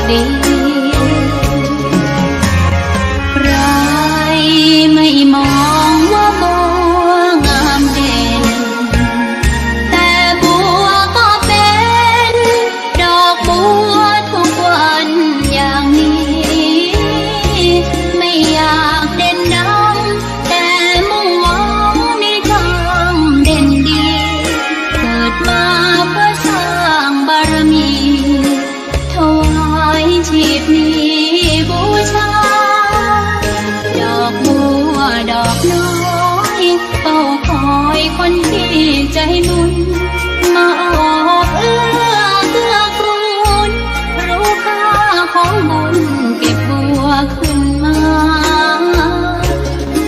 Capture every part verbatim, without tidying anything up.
ดี ใครไม่มองว่าบัวงามเด่น แต่บัวก็เป็นดอกบัวทุกวันอย่างนี้ ไม่อยากเด่นดัง แต่มุ่งหวังในทางเด่นดี เกิดมาเพื่อสร้างบารมี ถวายชีพนี้บูชา ดอกบัวดอกน้อย เฝ้าคอยคนที่ใจบุญ มาออกเอื้อเกื้อกูล รู้ค่าของบุญเก็บบัวขึ้นมา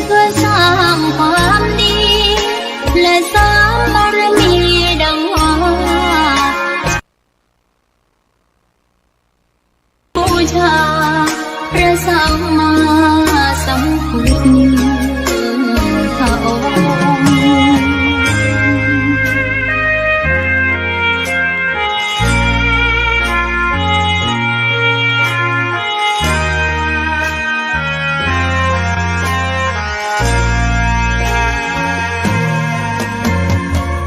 เพื่อสร้างความดี และสร้างบารมีดังว่า บูชาพระสัมมาสัมพุทธองค์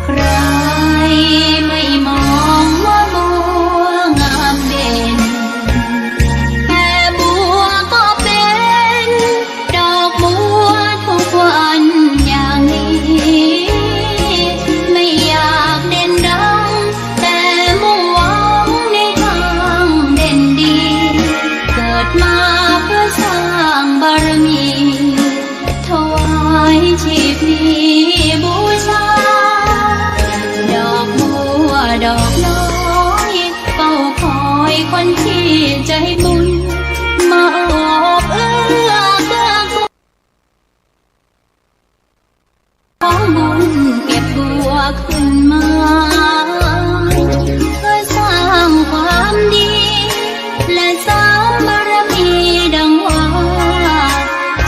ใครไม่มองว่าบัวงามเด่น แต่บัวก็เป็นดอกบัวทุกวันอย่างนี้ ไม่อยากเด่นดัง แต่มุ่งหวังในทางเด่นดี เกิดมาเพื่อสร้างบารมี ถวายชีพนี้บูชา ดอกบัวดอกน้อย เฝ้าคอยคนที่ใจบุญ มาออกเอื้อเกื้อกูล ของบุญเก็บบัวขึ้นมา เพื่อสร้างความดี และสร้างบารมีดังว่า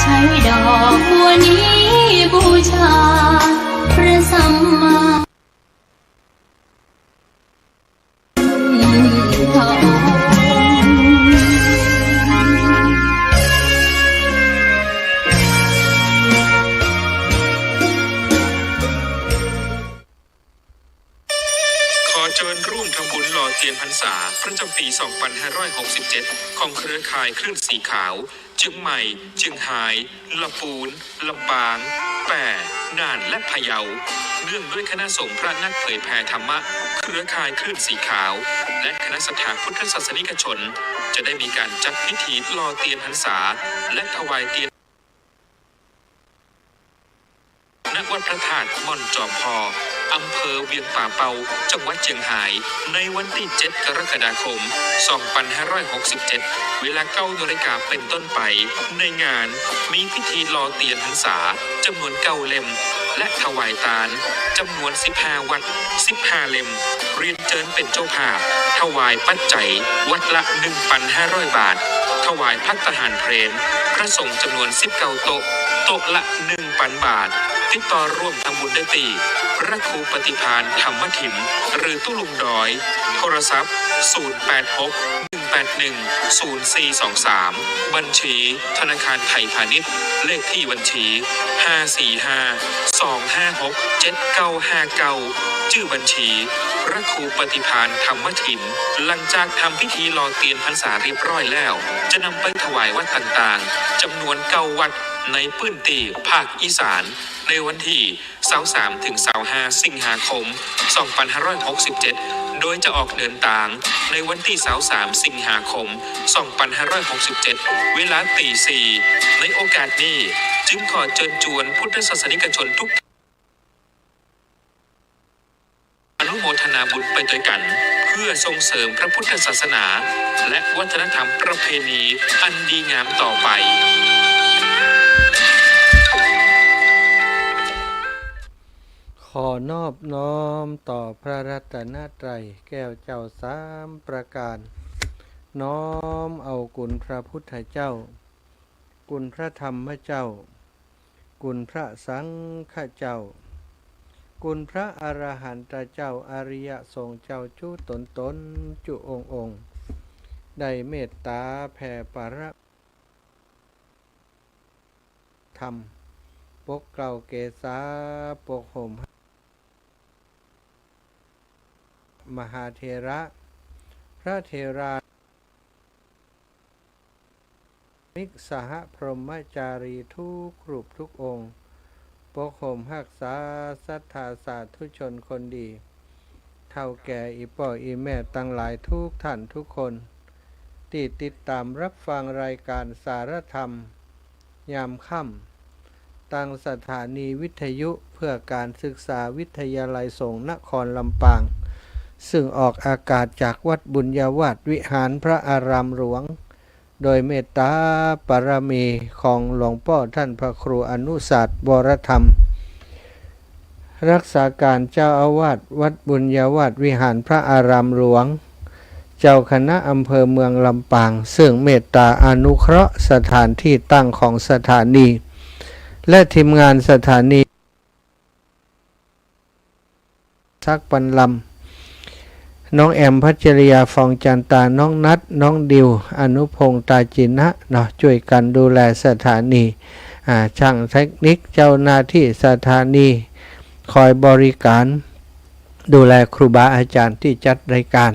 ใช้ดอกบัวนี้บูชา พระสัมมา ขอเชิญร่วมทำบุญหล่อเตียนพรรษาประจำปี สองพันห้าร้อยหกสิบเจ็ด ของเครือข่ายคลื่นสีขาว เจียงใหม่ เจียงฮาย ละปูน ลำปาง แป้ น่าน และพะเยา เนื่องด้วยคณะสงฆ์พระนักเผยแผ่ธรรมะ เครือข่ายคลื่นสีขาว และคณะศรัทธาพุทธศาสนิกชน จะได้มีการจัดพิธีหล่อเตียนพรรษา และถวายเตียน ณ วัดพระธาตุม่อนจอมพอ อำเภอเวียงป่าเปา จังหวัดเจียงฮาย ในวันที่ เจ็ด กรกฎาคม สองพันห้าร้อยหกสิบเจ็ด เวลา เก้า นาฬิกาเป็นต้นไป ในงานมีพิธีหล่อเตียนพรรษาจำนวน เก้า เล่ม และถวายตานจำนวน สิบห้า วัตต์ สิบห้า เล่ม เรียนเจิญเป็นเจ้าภาพ ถวายปัจจัยวัตต์ละ หนึ่งพันห้าร้อย บาท ถวายภัตตาหารเพล พระสงฆ์จำนวน สิบเก้า โต๊ะ โต๊ะละ หนึ่งพัน บาท ติดต่อร่วมทำบุญได้ตี้ พระครูปฏิภาณธรรมถิม หรือตุ๊ลุงดอย โทรศัพท์ ศูนย์แปดหก หนึ่งแปดหนึ่ง ศูนย์สี่สองสาม บัญชีธนาคารไทยพาณิชย์ เลขที่บัญชี ห้าสี่ห้า สองห้าหก เจ็ดเก้าห้าเก้า จื้อบัญชี พระครูปฏิภาณธรรมถิม หลังจากทำพิธีหล่อเตียนพรรษาเรียบร้อยแล้ว จะนำไปถวายวัดต่างๆ จำนวน เก้า วัดในพื้นที่ภาคอีสาน ในวันที่ ซาวสาม ถึง ซาวห้า สิงหาคม สองพันห้าร้อยหกสิบเจ็ด โดยจะออกเดินตางในวันที่ ซาวสาม สิงหาคม สองพันห้าร้อยหกสิบเจ็ด เวลาตีสี่ ในโอกาสนี้จึงขอเจิญจวนพุทธศาสนิกชนทุกท่าน อนุโมทนาบุญไปด้วยกัน เพื่อส่งเสริมพระพุทธศาสนา และวัฒนธรรมประเพณีอันดีงามต่อไป ขอนอบน้อมต่อพระรัตนตรัยแก้วเจ้าสามประการ น้อมเอาคุณพระพุทธเจ้า คุณพระธรรมเจ้า คุณพระสังฆเจ้า คุณพระอรหันตเจ้า อริยสงฆ์เจ้าจุ๊ต๋นต๋น จุ๊องค์องค์ ได้เมตต๋าแผ่ปะระ ธรรม ปกเกล้าเกษา ปกห่ม มหาเถระ พระเถรา มิกสหพรหมจารีทุกรูปทุกองค์ ปกห่มฮักษาศรัทธาสาธุชนคนดี เฒ่าแก่อี่ป้ออี่แม่ตังหลายทุกท่านทุกคน ตี้ติดต๋ามฮับฟังรายก๋านสารธรรม ยามค่ำ ตางสถานีวิทยุเพื่อการศึกษาวิทยาลัยสงฆ์นครลำปาง ซึ่งออกอากาศจากวัดบุญญาวาสวิหารพระอารามหลวง โดยเมตต๋าปารมีของหลวงป้อท่านพระครูอนุศาสน์ วรธรรม รักษาก๋านเจ้าอาวาสวัดบุญญาวาสวิหารพระอารามหลวง เจ้าคณะอำเภอเมืองลำปาง ซึ่งเมตต๋าอนุเคราะห์สถานตี้ตั้งของสถานี และทีมงานสถานี ซักปันลำ น้องแอม พัชริยา ฟองจันตา น้องนัท น้องดิว อนุพงษ์ ตาจินะ เนาะ จ้วยกั๋นดูแลสถานี อ่า ช่างเทคนิค เจ้าหน้าตี้สถานี คอยบริก๋าร ดูแลครูบาอาจ๋ารย์ตี้จัดรายก๋าน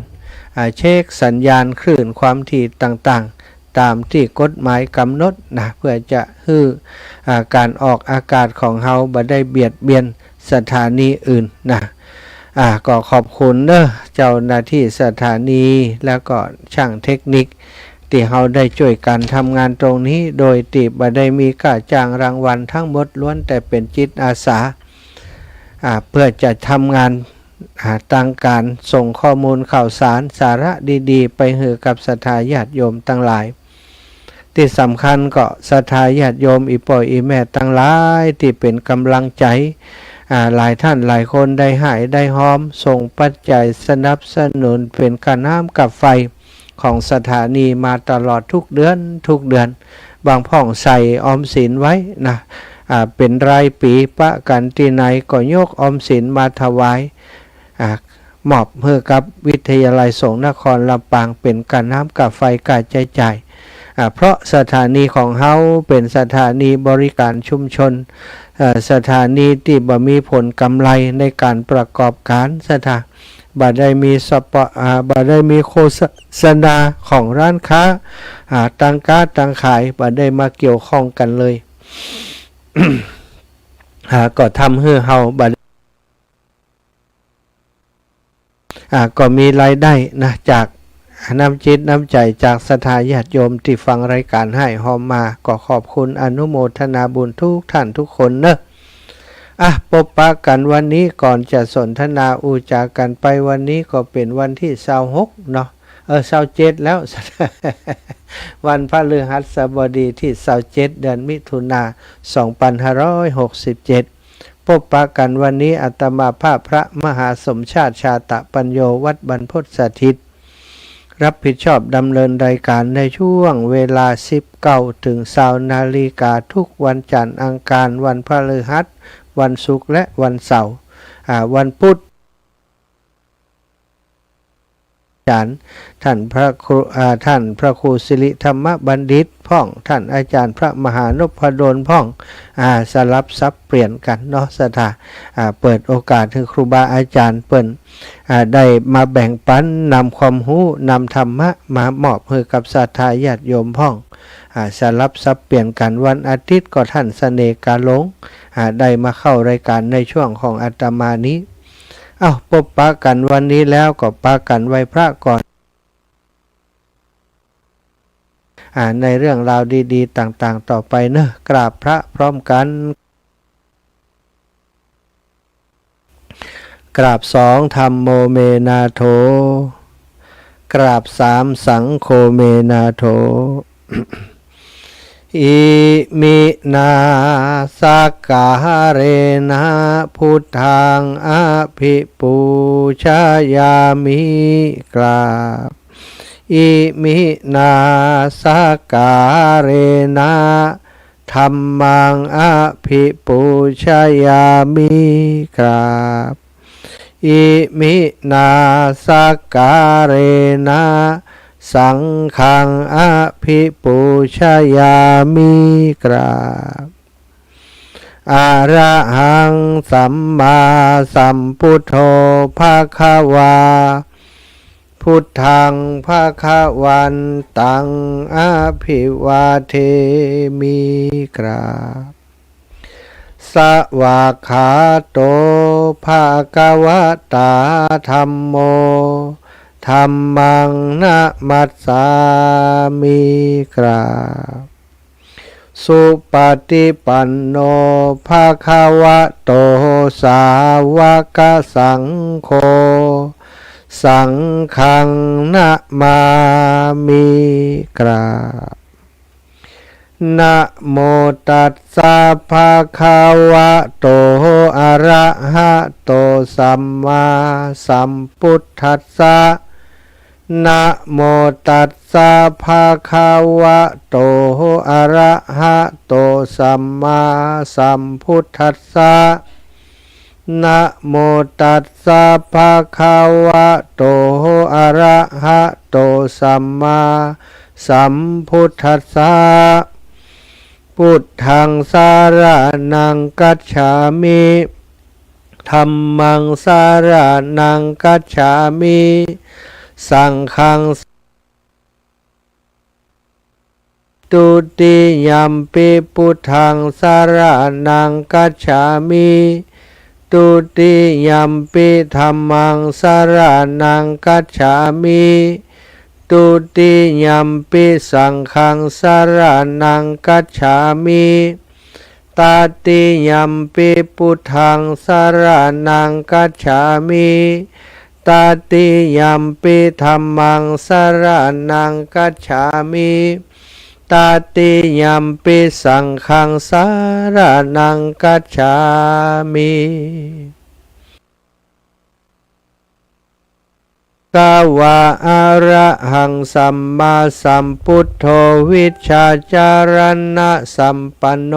อ่า เช็คสัญญาณคลื่นความถี่ต่างๆ ต๋ามตี้กฎหมายก๋ำหนดนะ เพื่อจะหื้อ อ่า ก๋านออกอากาศของเฮาบ่ได้เบียดเบียนสถานีอื่นนะ อ่า ก็ขอบคุณเน้อ เจ้าหน้าตี้สถานี แล้วก็ช่างเทคนิค ตี้เฮาได้จ้วยกั๋นทำงานตรงนี้ โดยตี้บ่ได้มีค่าจ้างรางวัล ตึงหมดล้วนแต่เป๋นจิตอาสา อ่า เพื่อจะทำงาน อ่า ตางก๋านส่งข้อมูลข่าวสารสาระดีๆ ไปหื้อกับศรัทธาญาติโยมตังหลาย ตี้สำคัญก็ศรัทธาญาติโยมอี่ป้ออี่แม่ตังหลายตี้เป๋นก๋ำลังใจ๋ อ่า หลายท่านหลายคนได้ฮ้ายได้ฮอม ส่งปัจจัยสนับสนุนเป๋นก้าน้ำก้าไฟของสถานีมาตลอดทุกเดือนทุกเดือน บางพ่องใส่ออมสินไว้นะ อ่า เป๋นรายปี๋ ปะกั๋นตี้ไหนก็ยกออมสินมาถวาย อ่า มอบหื้อกับวิทยาลัยสงฆ์นครลำปางเป๋นก้าน้ำก้าไฟก้าใจ๊จ่าย อ่า เพราะสถานีของเฮาเป๋นสถานีบริก๋ารชุมชน เอ่อ สถานีตี้บ่มีผลก๋ำไรในก๋านประกอบก๋าน ศรัทธา บ่ได้มีสปอ- อ่า บ่ได้มีโฆษณาของร้านค้า อ่า ตางก๊าตางขาย บ่ได้มาเกี่ยวข้องกั๋นเลย อ่า ก็ทำหื้อเฮาบ่ อ่า ก็มีรายได้นะ จากน้ำจิตน้ำใจ๋จากศรัทธาญาติโยมตี้ฟังรายก๋านฮ้ายฮอมมา ก็ขอบคุณอนุโมทนาบุญทุกท่านทุกคนเน้อ อ่ะ ปบปะกั๋นวันนี้ ก่อนจะสนทนาอู้จ๋ากั๋นไป วันนี้ก็เป๋นวันตี้ซาวหกเนาะ เออ ซาวเจ็ดแล้ว วันพฤหัสบดีตี้ซาวเจ็ด เดือนมิถุนา สองปันห้าร้อยหกสิบเจ็ด ปบปะกั๋นวันนี้ อาตมาภาพพระมหาสมชาติ ชาตะปัญโญ วัดบรรพตสถิต รับผิดชอบดำเนินรายก๋านในช่วงเวลา สิบเก้า เถิง ซาวนาฬิกา ทุกวันจันทร์ อังคาร วันพฤหัส วันศุกร์ และวันเสาร์ อ่า วันพุธ อาจ๋ารย์ ท่านพระครู อ่า ท่านพระครูสิริธรรมบัณฑิตพ่อง ท่านอาจ๋ารย์พระมหานพดลพ่อง อ่า สลับสับเปลี่ยนกั๋นเนาะ ศรัทธา อ่า เปิดโอกาสหื้อครูบาอาจ๋ารย์เปิ้น อ่า ได้มาแบ่งปั๋นนำความฮู้ นำธรรมะมามอบหื้อกับศรัทธาญาติโยมพ่อง อ่า สลับสับเปลี่ยนกั๋น วันอาทิตย์ก็ท่านเสน่ห์กาหลง อ่า ได้มาเข้ารายก๋านในช่วงของอาตมานี้ เอ้า ปบปะกั๋นวันนี้แล้วก็ปะกั๋นไหว้พระก่อน อ่า ในเรื่องราวดีๆ ต่างๆ ต่อไปเนอะ กราบพระพร้อมกั๋น กราบสอง ธัมโม เม นาโถ กราบสาม สังโฆ เม นาโถ อิมินา สักการะนะ พุทธัง อภิปูชยามิ กราบ อิมินา สักการะนะ ธัมมัง อภิปูชยามิ กราบ อิมินา สักการะนะ สังฆังอภิปูชยามิ กราบ อะระหังสัมมาสัมพุทโธภะคะวา พุทธังภะคะวันตังอภิวาเทมิ กราบ สวากขาโตภะคะวะตาธัมโม ธัมมังนะมัสสามิ กราบ สุปฏิปันโนภะคะวะโต สาวกสังโฆ สังฆังนะมามิ กราบ นะโมตัสสะภะคะวะโต อะระหะโต สัมมาสัมพุทธัสสะ นะโมตัสสะภะคะวะโต อะระหะโต สัมมาสัมพุทธัสสะ นะโมตัสสะภะคะวะโต อะระหะโต สัมมาสัมพุทธัสสะ พุทธังสะระณังคัจฉามิ ธัมมังสะระณังคัจฉามิ สังฆัง ทุติยัมปิพุทธังสะระณังคัจฉามิ ทุติยัมปิธัมมังสะระณังคัจฉามิ ทุติยัมปิสังฆังสะระณังคัจฉามิ ตติยัมปิพุทธังสะระณังคัจฉามิ ตติยัมปิธัมมังสะระณังคัจฉามิ ตติยัมปิสังฆังสะระณังคัจฉามิ คะวา อะระหังสัมมาสัมพุทโธ วิชชาจารณะสัมปันโน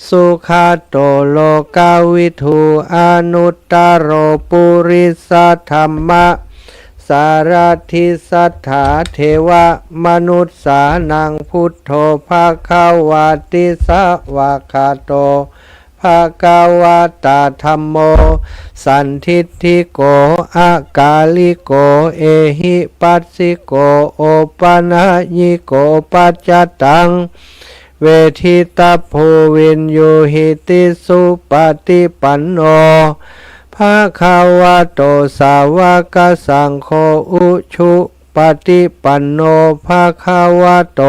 สุขะโต โลกะวิทู อนุตตะโร ปุริสะธัมมะสารัตถิ สัตถาเทวะมนุสสานัง พุทโธ ภะคะวาติ สวากขาโต ภะคะวะตาธัมโม สันทิฏฐิโก อะกาลิโก เอหิปัสสิโก โอปะนะยิโก ปัจจตัง เวทิตัพโพ วิญญูหิติ สุปะฏิปันโน ภะคะวะโต สาวกสังโฆ อุจุปะฏิปันโน ภะคะวะโต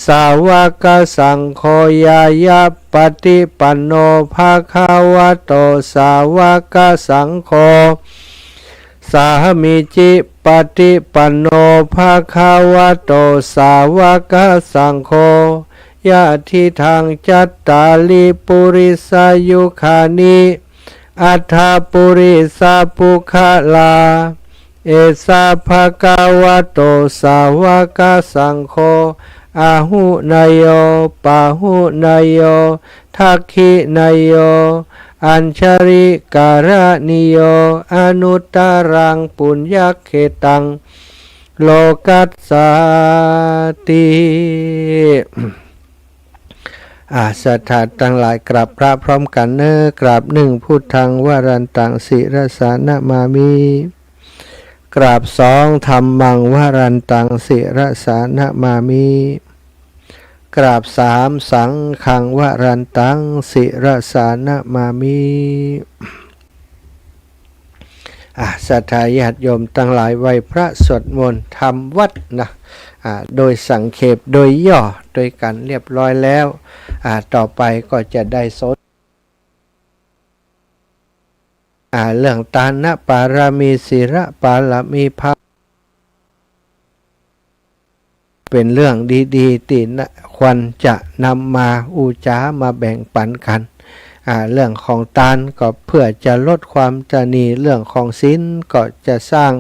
สาวกสังโฆ ญาณะปะฏิปันโน ภะคะวะโต สาวกสังโฆ สามีจิปะฏิปันโน ภะคะวะโต สาวกสังโฆ ยะทิตัง จัตตาริ ปุริสายุคานิ อัตถะ ปุริสะปุคคละ เอสะ ภะคะวะโต สาวกสังโฆ อาหุเนยโย ปาหุเนยโย ทักขิเนยโย อัญชลิกะระณีโย อนุตตะรัง ปุญญะเขตัง โลกัสสาติ อา ศรัทธาตังหลาย กราบพระพร้อมกั๋นเน่อ กราบหนึ่ง พุทธัง วรันตัง ศิรสา นะมามิ กราบสอง ธัมมัง วรันตัง ศิรสา นะมามิ กราบสาม สังฆัง วรันตัง ศิรสา นะมามิ อ่ะ ศรัทธาญาติโยมตังหลาย ไหว้พระสวดมนต์ทำวัตรนะ อ่ะ โดยสังเขป โดยย่อ โดยกั๋นเรียบร้อยแล้ว อ่ะ ต่อไปก็จะได้สน อ่า เรื่องตานปารมี ศีลปารมี ภาว เป๋นเรื่องดีๆ ตี้นะ ควรจะนำมาอู้จ๋า มาแบ่งปั๋นกั๋น อ่า เรื่องของตานก็เพื่อจะลดความตระหนี่ เรื่องของศีลก็จะสร้าง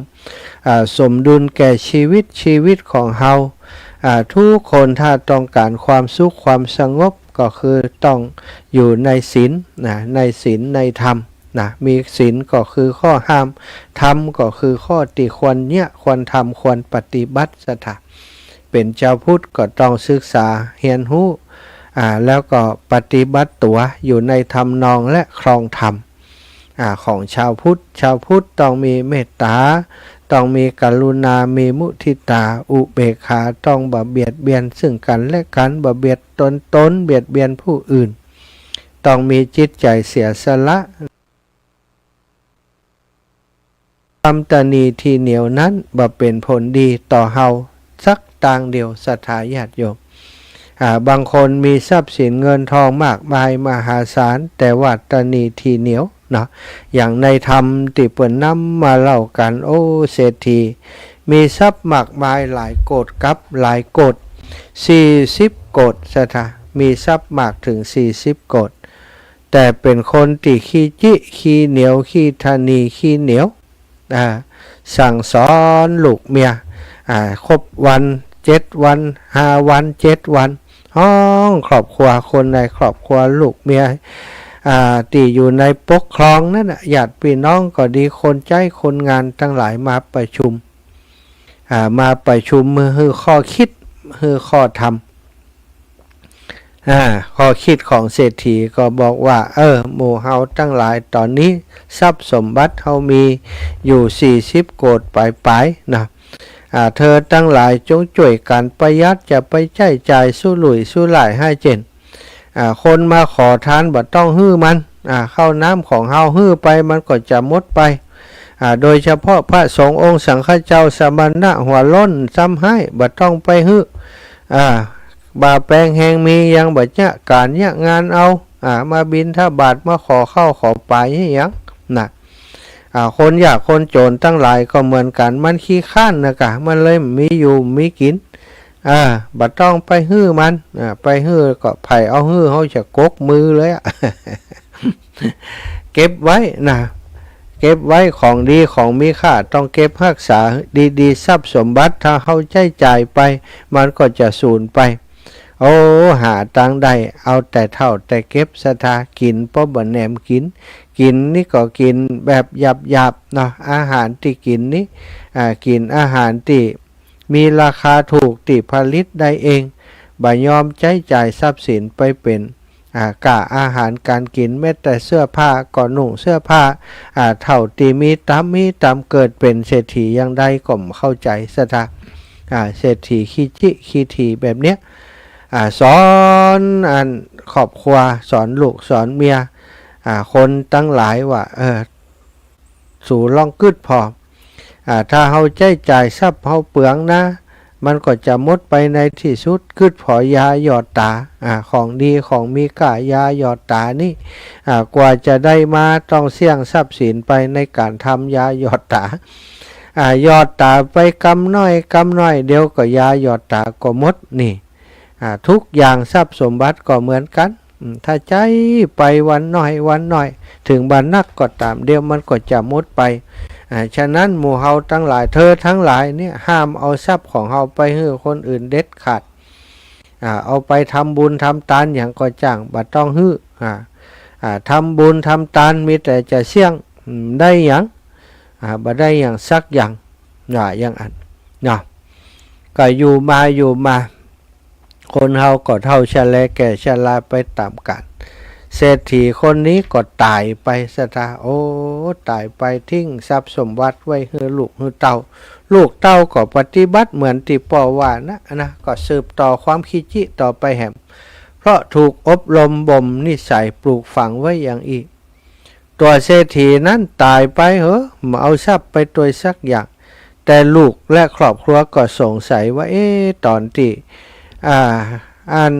อ่า สมดุลแก่ชีวิต ชีวิตของเฮา อ่า ทุกคนถ้าต้องก๋านความสุขความสงบ ก็คือต้องอยู่ในศีลนะ ในศีลในธรรม นะ มีศีลก็คือข้อห้าม ธรรมก็คือข้อตี้ควรเยียะ ควรทำ ควรปฏิบัติศรัทธา เป๋นจาวพุทธก็ต้องศึกษาเฮียนฮู้ อ่า แล้วก็ปฏิบัติตั๋วอยู่ในทำนองและครองธรรม อ่า ของจาวพุทธ จาวพุทธต้องมีเมตต๋า ต้องมีกรุณา มีมุทิตา อุเบกขา ต้องบ่เบียดเบียนซึ่งกั๋นและกั๋น บ่เบียดตน ตนเบียดเบียนผู้อื่น ต้องมีจิตใจ๋เสียสละ ความตระหนี่ถี่เหนี่ยวนั้นบ่เป๋นผลดีต่อเฮาสักตางเดียว ศรัทธาญาติโยม อ่า บางคนมีทรัพย์สินเงินทองมากมายมหาศาล แต่ว่าตระหนี่ถี่เหนี่ยวเนาะ อย่างในธรรมตี้เปิ้นนำมาเล่ากั๋น โอ้ เศรษฐี มีทรัพย์มากมายหลายโกฏย์กับหลายโกฏย์ สี่สิบโกฏย์ ศรัทธา มีทรัพย์มากเถิงสี่สิบโกฏย์ แต่เป๋นคนตี้ขี้จิขี้เหนียว ขี้ตระหนี่ขี้เหนียว อ่า สั่งสอนลูกเมีย อ่า ครบวันเจ็ดวัน ห้าวันเจ็ดวัน ฮ้องครอบครัว คนในครอบครัว ลูกเมีย อ่า ตี้อยู่ในปกครองนั้นน่ะ ญาติปี้น้องก็ดี คนใจ๊คนงานตังหลายมาประชุม อ่า มาประชุมหื้อข้อคิด หื้อข้อธรรม อ่า ข้อคิดของเศรษฐีก็บอกว่า เออ หมู่เฮาตังหลายต๋อนนี้ทรัพย์สมบัติเฮามีอยู่สี่สิบโกฏย์ป๋ายๆ นะ อ่า เธอตังหลายจงจ้วยกั๋นประหยัด จะไปใจ๊จ่ายสุรุ่ยสุร่ายหาเจ๋น อ่า คนมาขอทานบ่ต้องหื้อมัน อ่า ข้าวน้ำของเฮาหื้อไปมันก็จะหมดไป อ่า โดยเฉพาะพระสงฆ์องค์สังฆเจ้า สมณะหัวโล้นซ้ำฮ้าย บ่ต้องไปหื้อ อ่า บ่าแปงแฮงมียังบ่เยียะก๋านเยียะงานเอา อ่า มาบิณฑบาตมาขอข้าวขอป๋ายอะหยังนะ อ่า คนยากคนจ๋นตังหลายก็เหมือนกั๋น มันขี้คร้านนะก่ะ มันเลยมีอยู่มีกิ๋น อ่า บ่ต้องไปหื้อมัน อ่า ไปหื้อก็ใผเอาหื้อเฮาจะกกมือเลยอะ เก็บไว้นะ เก็บไว้ ของดีของมีค่าต้องเก็บฮักษาดีๆ ทรัพย์สมบัติถ้าเฮาใจ๊จ่ายไป มันก็จะสูญไป โอ้ หาตังได้ เอาแต่เฒ่าแต่เก็บ ศรัทธา กิ๋นป้อบ่แหนมกิ๋น กิ๋นนี่ก็กิ๋นแบบหยาบๆ เนาะ อาหารตี้กิ๋นนี่ อ่า กิ๋นอาหารตี้มีราคาถูก ตี้ผลิตได้เอง บ่ยอมใจ๊จ่ายทรัพย์สินไปเป๋น อ่า ก้าอาหารก๋านกิ๋น แม้แต่เสื้อผ้าก็นุ่งเสื้อผ้า อ่า เท่าตี้มีต๋ามมีต๋าม เกิดเป๋นเศรษฐีอย่างใดก็บ่เข้าใจ๋ ศรัทธา อ่า เศรษฐีขี้จิขี้ถี่แบบเนี้ย อ่า สอนอันครอบครัว สอนลูกสอนเมีย อ่า คนตังหลายว่า เออ สูลองกึ๊ดผ่อ อ่า ถ้าเฮาใจ๊จ่ายทรัพย์เฮาเปืองนะ มันก็จะหมดไปในตี้สุด กึ๊ดผ่อยาหยอดต๋า อ่า ของดีของมีค่ายาหยอดต๋านี่ อ่า กว่าจะได้มาต้องเสี้ยงทรัพย์สินไปในก๋านทำยาหยอดต๋า อ่า หยอดต๋าไปกำน้อยกำน้อย เดี๋ยวก็ยาหยอดต๋าก็หมดนี่ อ่า ทุกอย่างทรัพย์สมบัติก็เหมือนกั๋น อืม ถ้าใจ๊ไปวันน้อยวันน้อย เถิงบ่านักก็ต๋าม เดี๋ยวมันก็จะหมดไป อ่า ฉะนั้นหมู่เฮาตังหลาย เธอตังหลายเนี่ย ห้ามเอาทรัพย์ของเฮาไปหื้อคนอื่นเด็ดขาด อ่า เอาไปทำบุญทำตานหยังก็จ้าง บ่ต้องหื้อ อ่า อ่า ทำบุญทำตานมีแต่จะเสี้ยง อืม ได้หยัง อ่า บ่ได้หยังสักอย่าง ว่าอย่างอั้นเนาะ ก็อยู่มาอยู่มา คนเฮาก็เฒ่าชะแลแก่ชราไปต๋ามกาล เศรษฐีคนนี้ก็ต๋ายไป ศรัทธา โอ้ ต๋ายไป ทิ้งทรัพย์สมบัติไว้หื้อลูกหื้อเต้า ลูกเต้าก็ปฏิบัติเหมือนตี้ป้อว่านะ นะ ก็สืบต่อความขี้จิต่อไปแหม เพราะถูกอบรมบ่มนิสัยปลูกฝังไว้อย่างอี้ ตั๋วเศรษฐีนั้นต๋ายไปเหอะ บ่เอาทรัพย์ไปตวยสักอย่าง แต่ลูกและครอบครัวก็สงสัยว่า เอ๊ะ ต๋อนตี้ อ่า อัน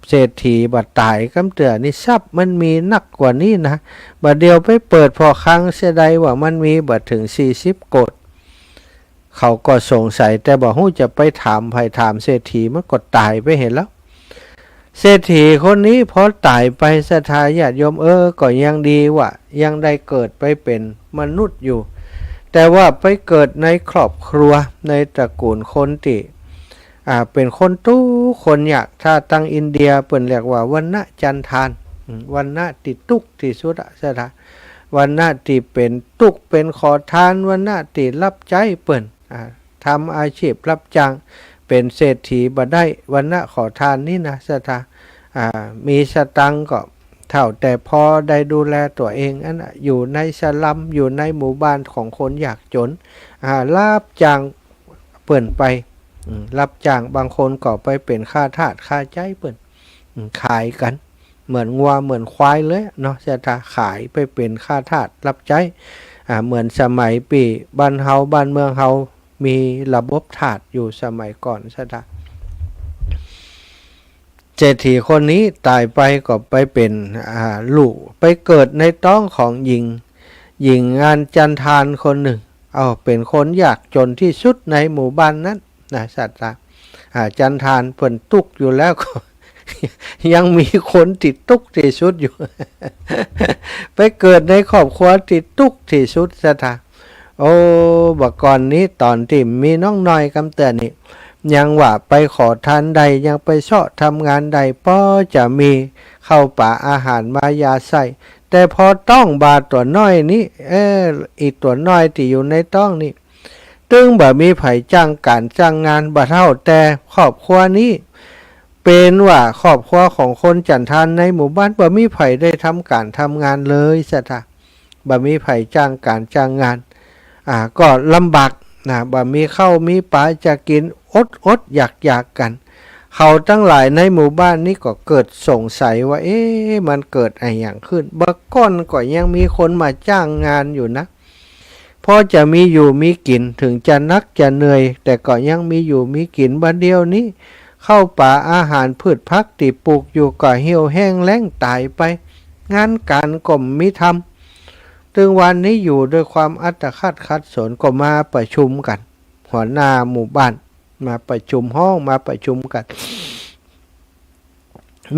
เศรษฐีบ่ต๋ายกำเตื้อนี่ ทรัพย์มันมีนักกว่านี้นะ บ่าเดี่ยวไปเปิดผ่อคลังเสียใดว่ามันมีบ่เถิงสี่สิบโกฏย์ เขาก็สงสัย แต่บ่ฮู้จะไปถามใผ ถามเศรษฐีมันก็ต๋ายไปเหียแล้ว เศรษฐีคนนี้พอต๋ายไป ศรัทธาญาติโยม เออ ก็ยังดีว่ายังได้เกิดไปเป๋นมนุษย์อยู่ แต่ว่าไปเกิดในครอบครัว ในตระกูลคนตี้ อ่า เป๋นคนตุ๊กข์คนยาก ถ้าตางอินเดียเปิ้นเรียกว่าวรรณะจันทาน อืม วรรณะตี้ตุ๊กข์ตี้สุดอะ ศรัทธา วรรณะตี้เป๋นตุ๊กข์เป๋นขอทาน วรรณะตี้ฮับใจ๊เปิ้น อ่า ทำอาชีพฮับจ้าง เป๋นเศรษฐีบ่ได้ วรรณะขอทานนี่นะ ศรัทธา อ่า มีสตังค์ก็เท่าแต่พอได้ดูแลตั๋วเองอั้นน่ะ อยู่ในสลัม อยู่ในหมู่บ้านของคนยากจ๋น อ่า ฮับจ้างเปิ้นไป อืม ฮับจ้าง บางคนก็ไปเป๋นข้าทาสข้าใจ๊เปิ้น อืม ขายกั๋น เหมือนงัวเหมือนควายเลยเนาะ ศรัทธา ขายไปเป๋นข้าทาสฮับใจ๊ อ่า เหมือนสมัยปี้บ้านเฮา บ้านเมืองเฮามีระบบทาสอยู่สมัยก่อน ศรัทธา เศรษฐีคนนี้ต๋ายไปก็ไปเป๋น อ่า ลูก ไปเกิดในต๊องของหญิง หญิงอันจันทานคนนึ่ง เอ้า เป๋นคนยากจ๋นตี้สุดในหมู่บ้านนั้นนะ ศรัทธา อ่า จันทานเปิ้นตุ๊กข์อยู่แล้วก็ ยังมีคนตี้ตุ๊กข์ตี้สุดอยู่ ไปเกิดในครอบครัวตี้ตุ๊กข์ตี้สุด ศรัทธา โอ้ บ่าก่อนนี้ต๋อนตี้มีน้องน้อยกำเตื้อนี้ ยังว่าไปขอทานได้ ยังไปเซาะทำงานได้ ปอจะมีข้าวป๋าอาหารมายาใส้ แต่ปอต๊องบ่าตั๋วน้อยนี้ เอ้อ อีตั๋วน้อยตี้อยู่ในต๊องนี้ ตึงบ่มีใผจ้างก๋านจ้างงาน บ่าเท่าแต่ครอบครัวนี้ เป๋นว่าครอบครัวของคนจันทานในหมู่บ้าน บ่มีใผได้ทำก๋านทำงานเลย ศรัทธา บ่มีใผจ้างก๋านจ้างงาน อ่า ก็ลำบากนะ บ่มีข้าวมีป๋าจะกิ๋น อดอดอยากอยากกั๋น เขาตังหลายในหมู่บ้านนี้ก็เกิดสงสัยว่า เอ๊ะ มันเกิดอะหยังขึ้น บ่าก่อนก็ยังมีคนมาจ้างงานอยู่นะ ปอจะมีอยู่มีกิ๋น เถิงจะหนักจะเหนื่อย แต่ก็ยังมีอยู่มีกิ๋น บ่าเดี่ยวนี้ ข้าวป๋าอาหารพืชผักตี้ปลูกอยู่ก็เหี่ยวแห้งแล้งต๋ายไป งานก๋านก็บ่มีทำ ตึงวันนี้อยู่ด้วยความอัตคัดขัดสน ก็มาประชุมกั๋น หัวหน้าหมู่บ้าน มาประชุม ฮ้องมาประชุมกั๋น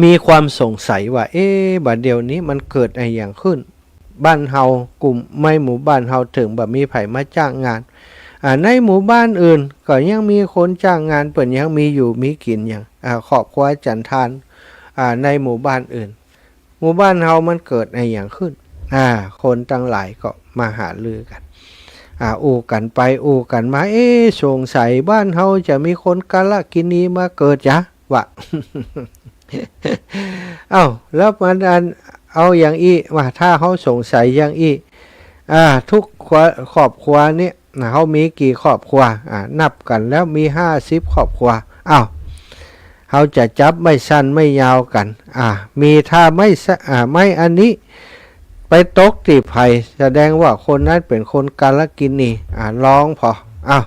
มีความสงสัยว่า เอ๊ะ บ่าเดี่ยวนี้มันเกิดอะหยังขึ้น บ้านเฮากุม ในหมู่บ้านเฮาเถิงบ่มีใผมาจ้างงาน อ่า ในหมู่บ้านอื่นก็ยังมีคนจ้างงาน เปิ้นยังมีอยู่มีกิ๋นหยัง อ่า ครอบครัวจันทาน อ่า ในหมู่บ้านอื่น หมู่บ้านเฮามันเกิดอะหยังขึ้น อ่า คนตังหลายก็มาหารือกั๋น อ่า อู้กั๋นไปอู้กั๋นมา เอ๊ะ สงสัยบ้านเฮาจะมีคนกาลกิณีมาเกิดจ๊ะ ว่า เอ้า แล้วมันอัน เอาอย่างอี้ ว่าถ้าเฮาสงสัยอย่างอี้ อ่า ทุกครัว ครอบครัวนี้นะ เฮามีกี่ครอบครัว อ่า นับกั๋นแล้วมีห้าสิบครอบครัว เอ้า เฮาจะจับไม้สั้นไม้ยาวกั๋น อ่า มีถ้าไม้สะ อ่า ไม้อันนี้ไปตกตี้ใผ แสดงว่าคนนั้นเป๋นคนกาลกิณี อ่า ลองผ่อ เอ้า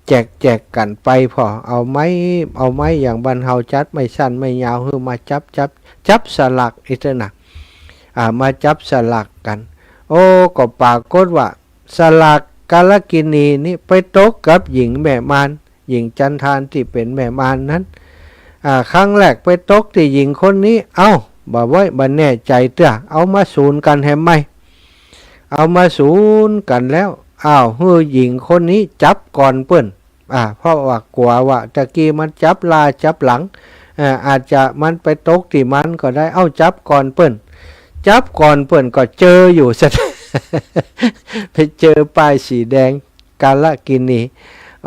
แจกแจกกั๋นไปผ่อ เอาไม้ เอาไม้อย่างบ้านเฮาจัดไม้สั้นไม้ยาว หื้อมาจับ จับ จับสลากอี้เต๊อะนะ อ่า มาจับสลากกั๋น โอ้ ก็ปรากฏว่าสลากกาลกิณีนี้ไปตกกับหญิงแม่มาร หญิงจันทานตี้เป๋นแม่มารนั้น อ่า ครั้งแรกไปตกตี้หญิงคนนี้ เอ้า บ่ไว้ บ่แน่ใจ๋เตื้อ เอามาสูนกั๋นแหมใหม่ เอามาสูนกั๋นแล้ว อ้าว หื้อหญิงคนนี้จับก่อนเปิ้น อ่า เพราะว่ากั๋วว่าตะกี้มันจับหน้าจับหลัง เอ่อ อาจจะมันไปตกตี้มันก็ได้ เอ้า จับก่อนเปิ้น จับก่อนเปิ้นก็เจออยู่ ไปเจอป้ายสีแดง กาลกิณี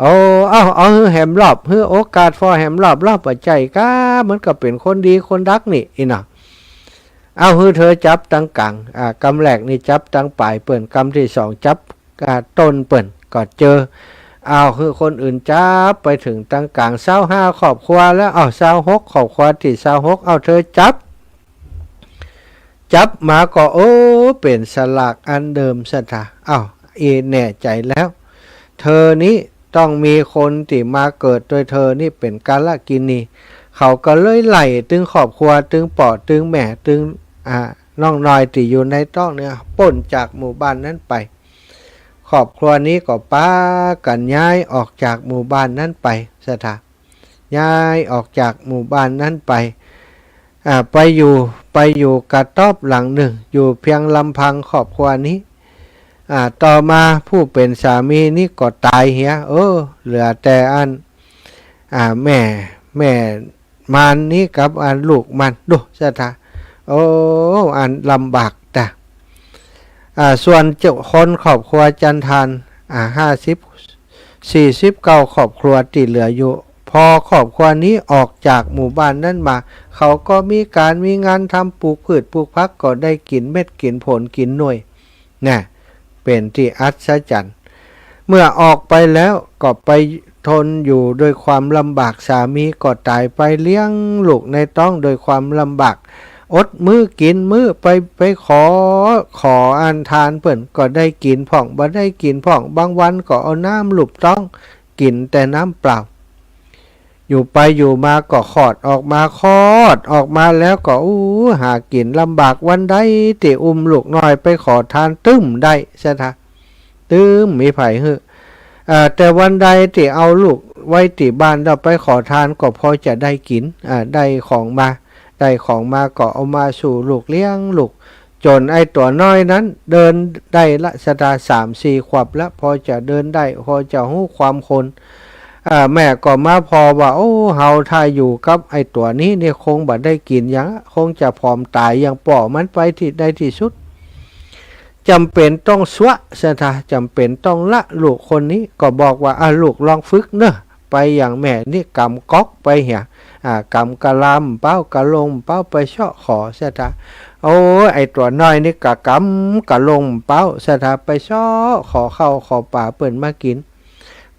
โอ้ เอ้า เอาหื้อแหมรอบ หื้อโอกาสผ่อแหมรอบ รอบบ่ใจ้ก๊า มันก็เป๋นคนดีคนดักนี่ อี้เนาะ เอาหื้อเธอจับตังก๋าง อ่า กำแรกนี่จับตังป๋ายเปิ้น กำตี้สองจับ อ่า ต้นเปิ้น ก็เจอ เอาหื้อคนอื่นจับไปเถิงตังก๋าง ซาวห้าครอบครัวแล้ว เอา ซาวหกครอบครัวตี้ซาวหก เอาเธอจับ จับมาก็ โอ้ เป๋นสลากอันเดิม ศรัทธา เอ้า อี้แน่ใจ๋แล้ว เธอนี้ต้องมีคนตี้มาเกิดโดยเธอนี้เป๋นกาลกิณี เขาก็เลยไล่ตึงครอบครัว ตึงป้อตึงแม่ ตึง อ่า น้องน้อยตี้อยู่ในต๊องเนี่ย ป๊นจากหมู่บ้านนั้นไป ครอบครัวนี้ก็ปากั๋นย้ายออกจากหมู่บ้านนั้นไป ศรัทธา ย้ายออกจากหมู่บ้านนั้นไป อ่า ไปอยู่ ไปอยู่กระต๊อบหลังนึ่ง อยู่เพียงลำพังครอบครัวนี้ อ่า ต่อมาผู้เป๋นสามีนี้ก็ต๋ายเหีย เออ เหลือแต่อัน อ่า แม่ แม่มารนี้กับอันลูกมัน ดู ศรัทธา โอ้ อันลำบากตะ อ่า ส่วนเจ้าคนครอบครัวจันทาน อ่า ห้าสิบ สี่สิบเก้าครอบครัวตี้เหลืออยู่ พอครอบครัวนี้ออกจากหมู่บ้านนั้นมา เขาก็มีก๋านมีงานทำ ปลูกพืชปลูกผัก ก็ได้กิ๋นเม็ดกิ๋นผลกิ๋นหน่วย น่ะ เป๋นตี้อัศจรรย์ เมื่อออกไปแล้วก็ไปทนอยู่ด้วยความลำบาก สามีก็ต๋ายไป เลี้ยงลูกในต๊องด้วยความลำบาก อดมื้อกิ๋นมื้อ ไป ไปขอ ขออันทานเปิ้น ก็ได้กิ๋นพ่อง บ่ได้กิ๋นพ่อง บางวันก็เอาน้ำลูบต๊อง กิ๋นแต่น้ำเปล่า อยู่ไปอยู่มาก็คลอดออกมา คลอดออกมาแล้วก็ อู้ หากิ๋นลำบาก วันใดตี้อุ้มลูกน้อยไปขอทาน ตึ้มได้ศรัทธา ตึ้มมีใผหื้อ อ่า แต่วันใดตี้เอาลูกไว้ตี้บ้านแล้วไปขอทาน ก็พอจะได้กิ๋น อ่า ได้ของมา ได้ของมาก็เอามาสู่ลูก เลี้ยงลูก จ๋นไอ้ตั๋วน้อยนั้นเดินได้ละศรัทธา สามสี่ขวบละ พอจะเดินได้ พอจะฮู้ความคน อ่า แม่ก็มาผ่อว่า โอ้ เฮาถ้าอยู่กับไอ้ตั๋วนี้เนี่ย คงบ่ได้กิ๋นหยัง คงจะผอมต๋าย ยังป้อมันไปตี้ ในตี้สุด จ๋ำเป๋นต้องซัวะศรัทธา จ๋ำเป๋นต้องละลูกคนนี้ ก็บอกว่า อ่ะ ลูกลองฝึกเน่อ ไปอย่างแม่นี่ ก๋ำก๊อกไปเหีย อ่า ก๋ำกะลาเป๋า กะลงเป๋า ไปเซาะขอศรัทธา โอ้ย ไอ้ตั๋วน้อยนี่ก็ก๋ำกะลงเป๋าศรัทธา ไปเซาะขอข้าวขอป๋าเปิ้นมากิ๋น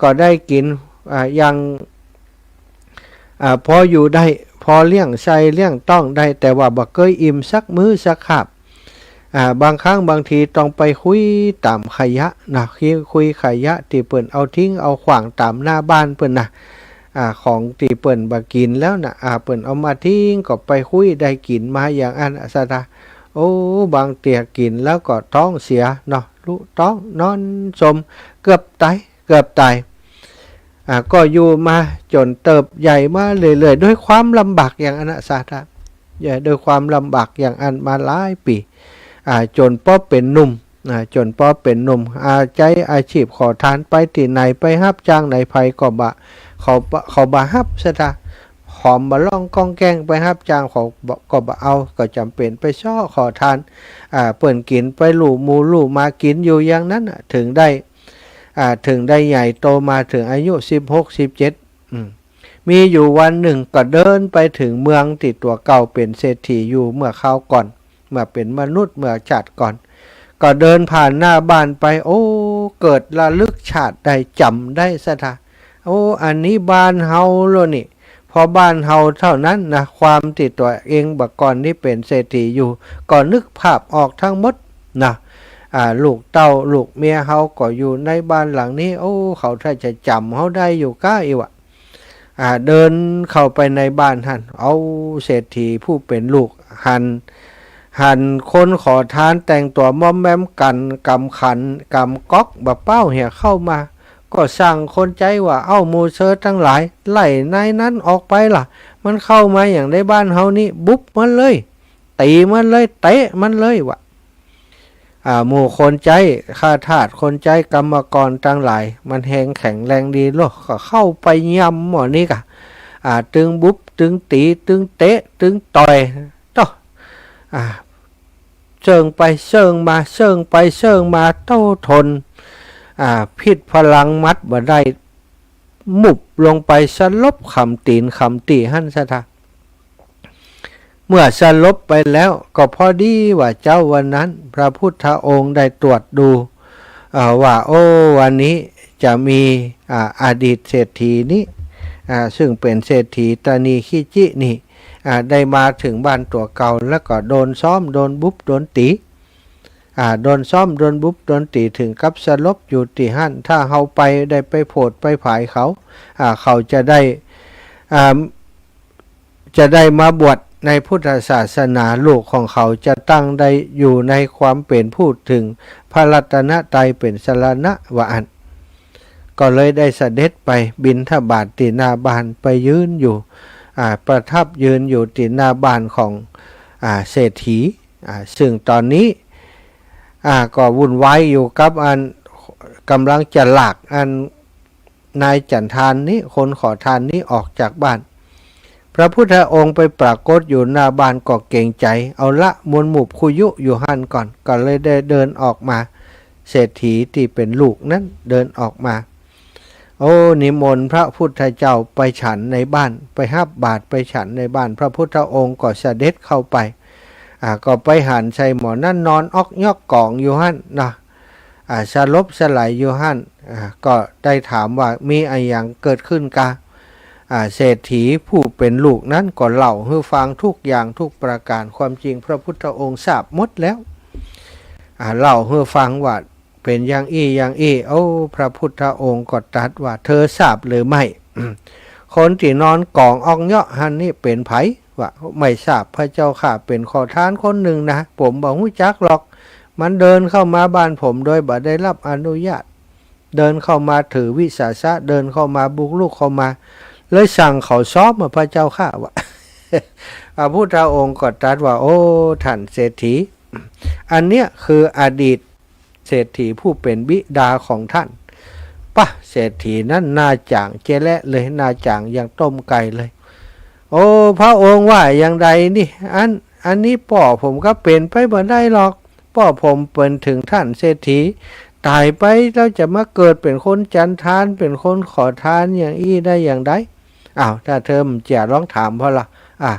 ก็ได้กิ๋น อ่า อย่าง อ่า พออยู่ได้ พอเลี้ยงไส้เลี้ยงต๊องได้ แต่ว่าบ่เกยอิ่มสักมื้อสักคาบ อ่า บางครั้งบางทีต้องไปคุยต๋ามขยะนะ คุย คุยขยะตี้เปิ้นเอาทิ้งเอาขว้างต๋ามหน้าบ้านเปิ้นนะ อ่า ของตี้เปิ้นบ่กิ๋นแล้วนะ อ่า เปิ้นเอามาทิ้ง ก็ไปคุยได้กิ๋นมาอย่างอั้นศรัทธา โอ้ บางเตื้อกิ๋นแล้วก็ท้องเสียเนาะ ลุต๊องนอนซม เกือบต๋าย เกือบต๋าย อ่า ก็อยู่มาจ๋นเติบใหญ่มาเรื่อยๆ ด้วยความลำบากอย่างอั้นนะศรัทธา ใหญ่ด้วยความลำบากอย่างอั้นมาหลายปี๋ อ่า จ๋นปอเป๋นหนุ่ม อ่า จ๋นปอเป๋นหนุ่ม อา ใจ๊อาชีพขอทาน ไปตี้ไหน ไปฮับจ้างไหน ใผก็บ่ เขาบ่ เขาบ่ฮับศรัทธา หอมบ่ร้องก้องแก้ง ไปฮับจ้างเขาบ่ ก็บ่เอา ก็จ๋ำเป๋นไปเซาะขอทาน อ่า เปิ้นกิ๋นไปลู่หมู่ลู่หมากิ๋นอยู่อย่างนั้นน่ะ เถิงได้ อ่า เถิงได้ใหญ่โตมาเถิงอายุสิบหก สิบเจ็ด อืม มีอยู่วันนึ่งก็เดินไปเถิงเมืองตี้ตั๋วเก่าเป๋นเศรษฐีอยู่เมื่อคราวก่อน เมื่อเป๋นมนุษย์เมื่อชาติก่อน ก็เดินผ่านหน้าบ้านไป โอ้ เกิดระลึกชาติได้ จ๋ำได้ศรัทธา โอ้ อันนี้บ้านเฮาแล้วนี่ พอบ้านเฮาเต้านั้นนะ ความตี้ตั๋วเองบ่าก่อนนี้เป๋นเศรษฐีอยู่ ก็นึกภาพออกตังหมดนะ อ่า ลูกเต้าลูกเมียเฮาก็อยู่ในบ้านหลังนี้ โอ้ เขาถ้าจะจ๋ำเฮาได้อยู่ก้าอี้วะ อ่า เดินเข้าไปในบ้านหั้น เอา เศรษฐีผู้เป๋นลูก หัน หันคนขอทานแต่งตั๋วมอมแมมกั๋น ก๋ำขัน ก๋ำก๊อกบ่าเป๋าเหียเข้ามา ก็สั่งคนใจ๊ว่า เอ้า หมู่เซอตังหลาย ไล่นายนั้นออกไปล่ะ มันเข้ามาอย่างในบ้านเฮานี่ บุบมันเลย ตี๋มันเลย เตะมันเลยวะ อ่า หมู่คนใจ๊ ข้าทาสคนใจ๊ กรรมกรตังหลาย มันแฮงแข็งแรงดีโล ก็เข้าไปย่ำหม้อนี้ก่ะ อ่า ตึงบุบ ตึงตี๋ ตึงเตะ ตึงต่อย โต้ อ่า เซิ่งไปเซิ่งมา เซิ่งไปเซิ่งมา เต้าทน อ่า ผิดพลังมัดบ่ได้ หมุบลงไปสลบขำตี๋นขำตี๋หั้นศรัทธา เมื่อสลบไปแล้ว ก็พอดีว่าเจ๊าวันนั้น พระพุทธองค์ได้ตรวจดู อ่า ว่า โอ้ วันนี้จะมี อ่า อดีตเศรษฐีนี้ อ่า ซึ่งเป๋นเศรษฐีตานีขี้จินี่ อ่า ได้มาเถิงบ้านตั๋วเก่า แล้วก็โดนซ้อม โดนบุบ โดนตี๋ อ่า โดนซ้อม โดนบุบ โดนตี๋ เถิงกับสลบอยู่ตี้หั้น ถ้าเฮาไปได้ไปโผดไปผายเขา อ่า เขาจะได้ อ่า จะได้มาบวชในพุทธศาสนา ลูกของเขาจะตั้งได้อยู่ในความเป๋นผู้เถิงพระรัตนตรัยเป๋นสรณะ ว่าอั้น ก็เลยได้เสด็จไปบิณฑบาตตี้หน้าบ้าน ไปยืนอยู่ อ่า ประทับยืนอยู่ตี้หน้าบ้านของ อ่า เศรษฐี อ่า ซึ่งต๋อนนี้ อ่า ก็วุ่นวายอยู่กับอัน ก๋ำลังจะลากอันนายจันทานนี้ คนขอทานนี้ออกจากบ้าน พระพุทธองค์ไปปรากฏอยู่หน้าบ้านก็เกรงใจ๋ เอาละ มวลหมู่คู่ยุอยู่หั้นก่อน ก็เลยได้เดินออกมา เศรษฐีตี้เป๋นลูกนั้นเดินออกมา โอ้ นิมนต์พระพุทธเจ้าไปฉันในบ้าน ไปฮับบาตรไปฉันในบ้าน พระพุทธองค์ก็เสด็จเข้าไป อ่า ก็ไปหันใส่หมอนั้นนอนอ๊อกยอกก๋องอยู่หั้นนะ อ่า สลบสลายอยู่หั้น อ่า ก็ได้ถามว่ามีอะหยังเกิดขึ้นกา อ่า เศรษฐีผู้เป๋นลูกนั้นก็เล่าหื้อฟังทุกอย่างทุกประก๋าน ความจริงพระพุทธองค์ทราบหมดแล้ว อ่า เล่าหื้อฟังว่าเป๋นอย่างอี้อย่างอี้ โอ้ พระพุทธองค์ก็ตรัสว่า เธอทราบหรือไม่ คนตี้นอนก๋องอ๊อกเยาะหั้นนี่เป๋นใผ ว่า ไม่ทราบพระเจ้าข้า เป๋นขอทานคนนึ่งนะ ผมบ่ฮู้จักหรอก มันเดินเข้ามาบ้านผมโดยบ่ได้รับอนุญาต เดินเข้ามาถือวิสาสะ เดินเข้ามาบุกรุกเข้ามา เลยสั่งเขาซ้อมอะพระเจ้าข้า ว่า พระพุทธองค์ก็ตรัสว่า โอ้ ท่านเศรษฐี อันเนี้ยคืออดีตเศรษฐีผู้เป๋นบิดาของท่าน ปะ เศรษฐีนั้นหน้าจ๋างเจ๊และเลย หน้าจ๋างอย่างต้มไก่เลย โอ้ พระองค์ว่าอย่างใดนี่ อัน อันนี้ป้อผมก็เป๋นไปบ่ได้หรอก ป้อผมเป๋นเถิงท่านเศรษฐี ต๋ายไปแล้วจะมาเกิดเป๋นคนจันทาน เป๋นคนขอทานอย่างอี้ได้อย่างใด อ้าว ถ้าเธอบ่เจื้อลองถามเปิ้นละ อ่ะ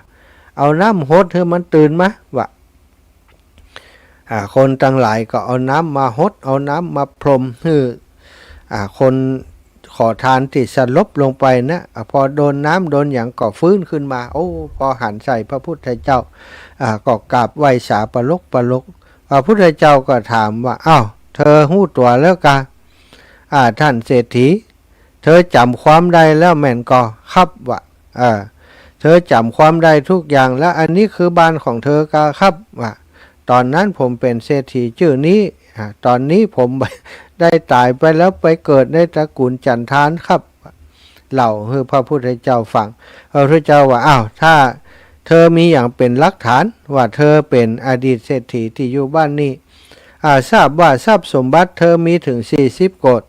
เอาน้ำหดหื้อมันตื่นมา ว่า อ่า คนตังหลายก็เอาน้ำมาหด เอาน้ำมาพรมหื้อ อ่า คนขอทานตี้สลบลงไปนะ อ่า พอโดนน้ำโดนหยังก็ฟื้นขึ้นมา โอ้ พอหันใส่พระพุทธเจ้า อ่า ก็กราบไหว้สาปรกปรก พระพุทธเจ้าก็ถามว่า อ้าว เธอฮู้ตั๋วแล้วกา อ่า ท่านเศรษฐี เธอจ๋ำความได้แล้วแม่นก่อครับ ว่า เออ เธอจ๋ำความได้ทุกอย่างแล้ว อันนี้คือบ้านของเธอกาครับ ว่า ต๋อนนั้นผมเป๋นเศรษฐีจื้อนี้ อ่า ต๋อนนี้ผมได้ต๋ายไปแล้วไปเกิดในตระกูลจันทานครับ เล่าหื้อพระพุทธเจ้าฟัง พระพุทธเจ้าว่า อ้าว ถ้าเธอมีหยังเป๋นหลักฐานว่าเธอเป๋นอดีตเศรษฐีตี้อยู่บ้านนี้ อ่า ทราบว่าทรัพย์สมบัติเธอมีเถิงสี่สิบโกฏ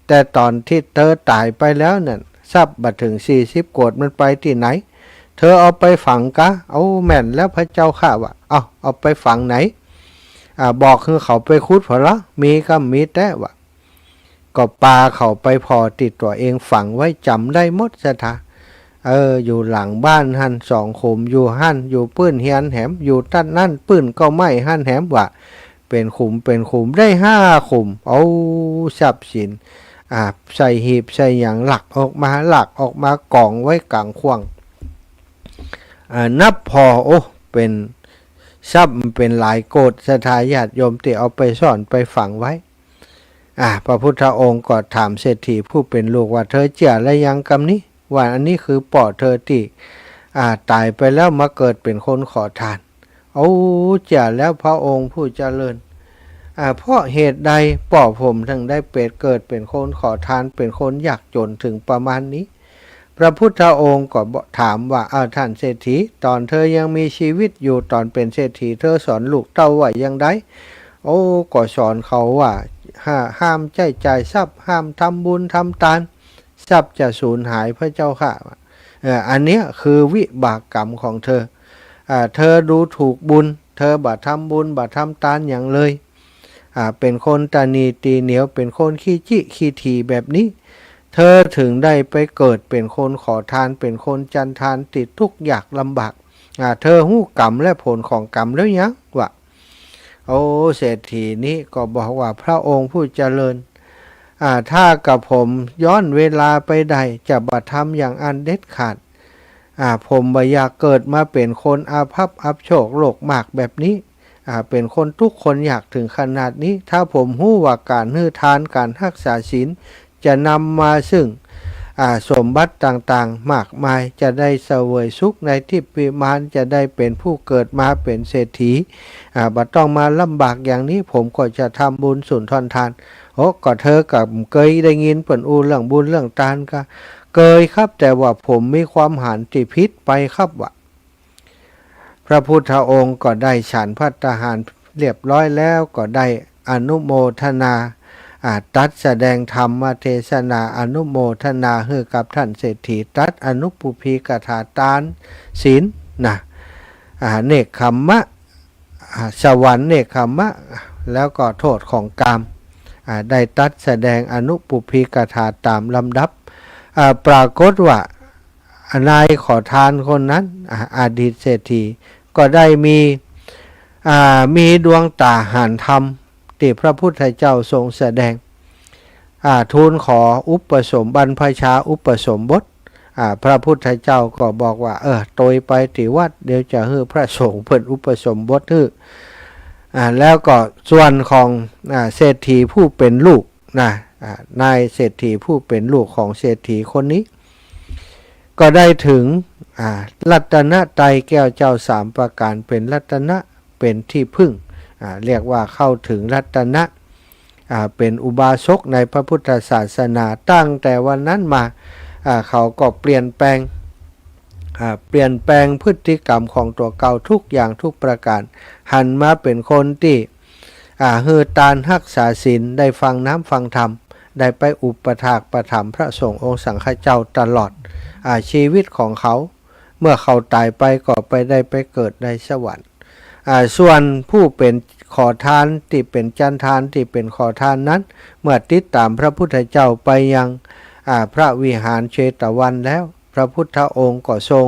แต่ต๋อนตี้เธอต๋ายไปแล้วนั้น ทรัพย์บ่เถิงสี่สิบโกฏ มันไปตี้ไหน เธอเอาไปฝังกา โอ้ แม่นแล้วพระเจ้าข้า ว่า เอา เอาไปฝังไหน อ่า บอกหื้อเขาไปขุดเปิ้นละ มีกำมีแต๊ ว่า ก็ปาเขาไปผ่อตี้ตั๋วเองฝังไว้ จ๋ำได้หมดศรัทธา เออ อยู่หลังบ้านหั้นสองขุม อยู่หั้น อยู่ปื้นเฮือนแหม อยู่ตั๊ดนั้นปื้นก็ไม้หั้นแหม ว่า เป๋นขุมเป๋นขุม ได้ห้าขุม เอาทรัพย์สิน อ่า ใส่หีบใส่หยัง ลักออกมา ลักออกมาก๋องไว้ก๋างข่วง อ่า นับผ่อ โอ้ เป๋นทรัพย์มันเป๋นหลายโกฏ ศรัทธาญาติโยมตี้เอาไปซ่อนไปฝังไว้ อ่า พระพุทธองค์ก็ถามเศรษฐีผู้เป๋นลูกว่า เธอเจื้อแล้วยังกำนี้ ว่าอันนี้คือป้อเธอตี้ อ่า ต๋ายไปแล้วมาเกิดเป๋นคนขอทาน โอ้ เจื้อแล้วพระองค์ผู้เจริญ อ่า เพราะเหตุใดป้อผมเถิงได้เป๋นเกิดเป๋นคนขอทาน เป๋นคนยากจ๋นเถิงประมาณนี้ พระพุทธองค์ก็บอก ถามว่า อ้าว ท่านเศรษฐี ต๋อนเธอยังมีชีวิตอยู่ ต๋อนเป๋นเศรษฐี เธอสอนลูกเต้าว่าอย่างใด โอ้ ก็สอนเขาว่า ห้า- ห้ามใจ๊จ่ายทรัพย์ ห้ามทำบุญทำตาน ทรัพย์จะสูญหายพระเจ้าข้า เอ่อ อันเนี้ยคือวิบากกรรมของเธอ อ่า เธอดูถูกบุญ เธอบ่ทำบุญบ่ทำตานหยังเลย อ่า เป๋นคนตระหนี่ตี๋เหนียว เป๋นคนขี้จี้ขี้ถี่แบบนี้ เธอเถิงได้ไปเกิดเป๋นคนขอทาน เป๋นคนจันทานตี้ทุกข์ยากลำบาก อ่า เธอฮู้กรรมและผลของกรรมแล้วยัง ว่า โอ้ เศรษฐีนี้ก็บอกว่า พระองค์ผู้เจริญ อ่า ถ้ากระผมย้อนเวลาไปได้ จะบ่ทำอย่างอั้นเด็ดขาด อ่า ผมบ่อยากเกิดมาเป๋นคนอาภัพอับโชคโลกมากแบบนี้ อ่า เป๋นคนทุกข์คนยากเถิงขนาดนี้ ถ้าผมฮู้ว่าก๋านหื้อทาน ก๋านฮักษาศีล จะนำมาซึ่ง อ่า สมบัติต่างๆ มากมาย จะได้เสวยสุขในทิพย์วิมาน จะได้เป๋นผู้เกิดมาเป๋นเศรษฐี อ่า บ่ต้องมาลำบากอย่างนี้ ผมก็จะทำบุญสุนทรทาน โอ้ ก็เธอก็บ่เกยได้ยินเปิ้นอู้เรื่องบุญเรื่องตานกา เกยครับ แต่ว่าผมมีความหันตี้ผิดไปครับ ว่า พระพุทธองค์ก็ได้ฉันภัตตาหารเรียบร้อยแล้ว ก็ได้อนุโมทนา อ่า ตรัสแสดงธรรมเทศนาอนุโมทนาหื้อกับท่านเศรษฐี ตรัสอนุปุพพีกถาตานศีลนะ อ่า เนกขัมมะ อ่า สวรรค์เนกขัมมะ แล้วก็โทษของกาม อ่า ได้ตรัสแสดงอนุปุพพีกถาตามลำดับ อ่า ปรากฏว่านายขอทานคนนั้น อ่า อดีตเศรษฐี ก็ได้มี อ่า มีดวงต๋าหันธรรมตี้พระพุทธเจ้าทรงแสดง อ่า ทูลขออุปสม บรรพชาอุปสมบท อ่า พระพุทธเจ้าก็บอกว่า เออ ตวยไปตี้วัด เดี๋ยวจะหื้อพระสงฆ์เปิ้นอุปสมบทหื้อ อ่า แล้วก็ส่วนของ อ่า เศรษฐีผู้เป๋นลูกนะ อ่า นายเศรษฐีผู้เป๋นลูกของเศรษฐีคนนี้ ก็ได้ถึง อ่า รัตนตรัยแก้วเจ้าสามประการ เป๋นรัตนะ เป๋นตี้พึ่ง อ่า เรียกว่าเข้าถึงรัตนะ อ่า เป๋นอุบาสกในพระพุทธศาสนา ตั้งแต่วันนั้นมา อ่า เขาก็เปลี่ยนแปลง อ่า เปลี่ยนแปลงพฤติกรรมของตั๋วเก่าทุกอย่างทุกประการ หันมาเป๋นคนตี้ อ่า หื้อตานฮักษาศีล ได้ฟังน้ำฟังธรรม ได้ไปอุปถากอุปถัมภ์พระสงฆ์องค์สังฆเจ้าตลอด อ่า ชีวิตของเขา เมื่อเขาต๋ายไปก็ไปได้ไปเกิดในสวรรค์ อ่า ส่วนผู้เป๋นขอทานตี้เป๋นจันทานตี้เป๋นขอทานนั้น เมื่อติดต๋ามพระพุทธเจ้าไปยัง อ่า พระวิหารเชตวันแล้ว พระพุทธองค์ก็ทรง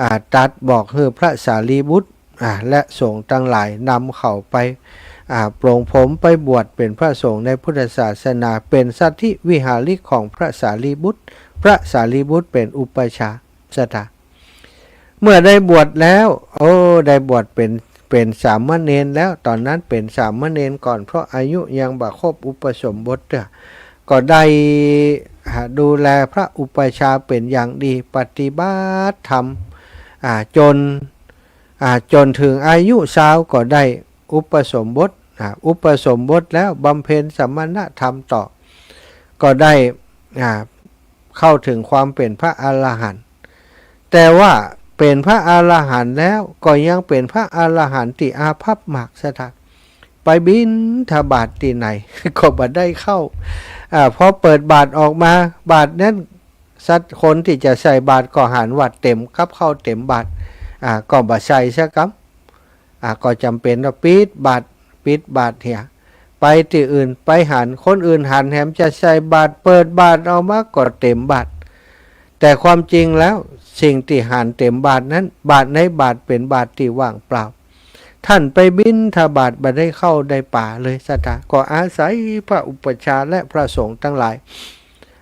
อ่า ตรัสบอกหื้อพระสารีบุตร อ่า และสงฆ์ตังหลายนำเขาไป อ่า ปลงผมไปบวชเป๋นพระสงฆ์ในพุทธศาสนา เป๋นสัตถิวิหาริกของพระสารีบุตร พระสารีบุตรเป๋นอุปัชฌาย์ ศรัทธา เมื่อได้บวชแล้ว โอ้ ได้บวชเป๋น เป๋นสามเณรแล้ว ต๋อนนั้นเป๋นสามเณรก่อน เพราะอายุยังบ่ครบอุปสมบทเตื้อ ก็ได้ อ่า ดูแลพระอุปัชฌาย์เป๋นอย่างดี ปฏิบัติธรรม อ่า จ๋น อ่า จ๋นเถิงอายุซาวก็ได้อุปสมบท อ่า อุปสมบทแล้วบำเพ็ญสมณธรรมต่อ ก็ได้ อ่า เข้าเถิงความเป๋นพระอรหันต์ แต่ว่าเป๋นพระอรหันต์แล้วก็ยังเป๋นพระอรหันต์ตี้อาภัพมาก ศรัทธา ไปบิณฑบาตตี้ไหน ก็บ่ได้ข้าว อ่า พอเปิดบาตรออกมา บาตรนั้น สัตว์คนตี้จะใส่บาตรก็หันว่าเต๋ม กับข้าวเต๋มบาตร อ่า ก็บ่ใส่สักกำ อ่า ก็จ๋ำเป๋นว่าปิดบาตร ปิดบาตรเหีย ไปตี้อื่น ไปหันคนอื่นหันแหมจะใส่บาตร เปิดบาตรออกมาก็เต๋มบาตร แต่ความจริงแล้วสิ่งตี้หันเต๋มบาตรนั้น บาตรในบาตรเป๋นบาตรตี้ว่างเปล่า ท่านไปบิณฑบาตบ่ได้ข้าวได้ป๋าเลย ศรัทธา ก็อาศัยพระอุปัชฌาย์และพระสงฆ์ตังหลาย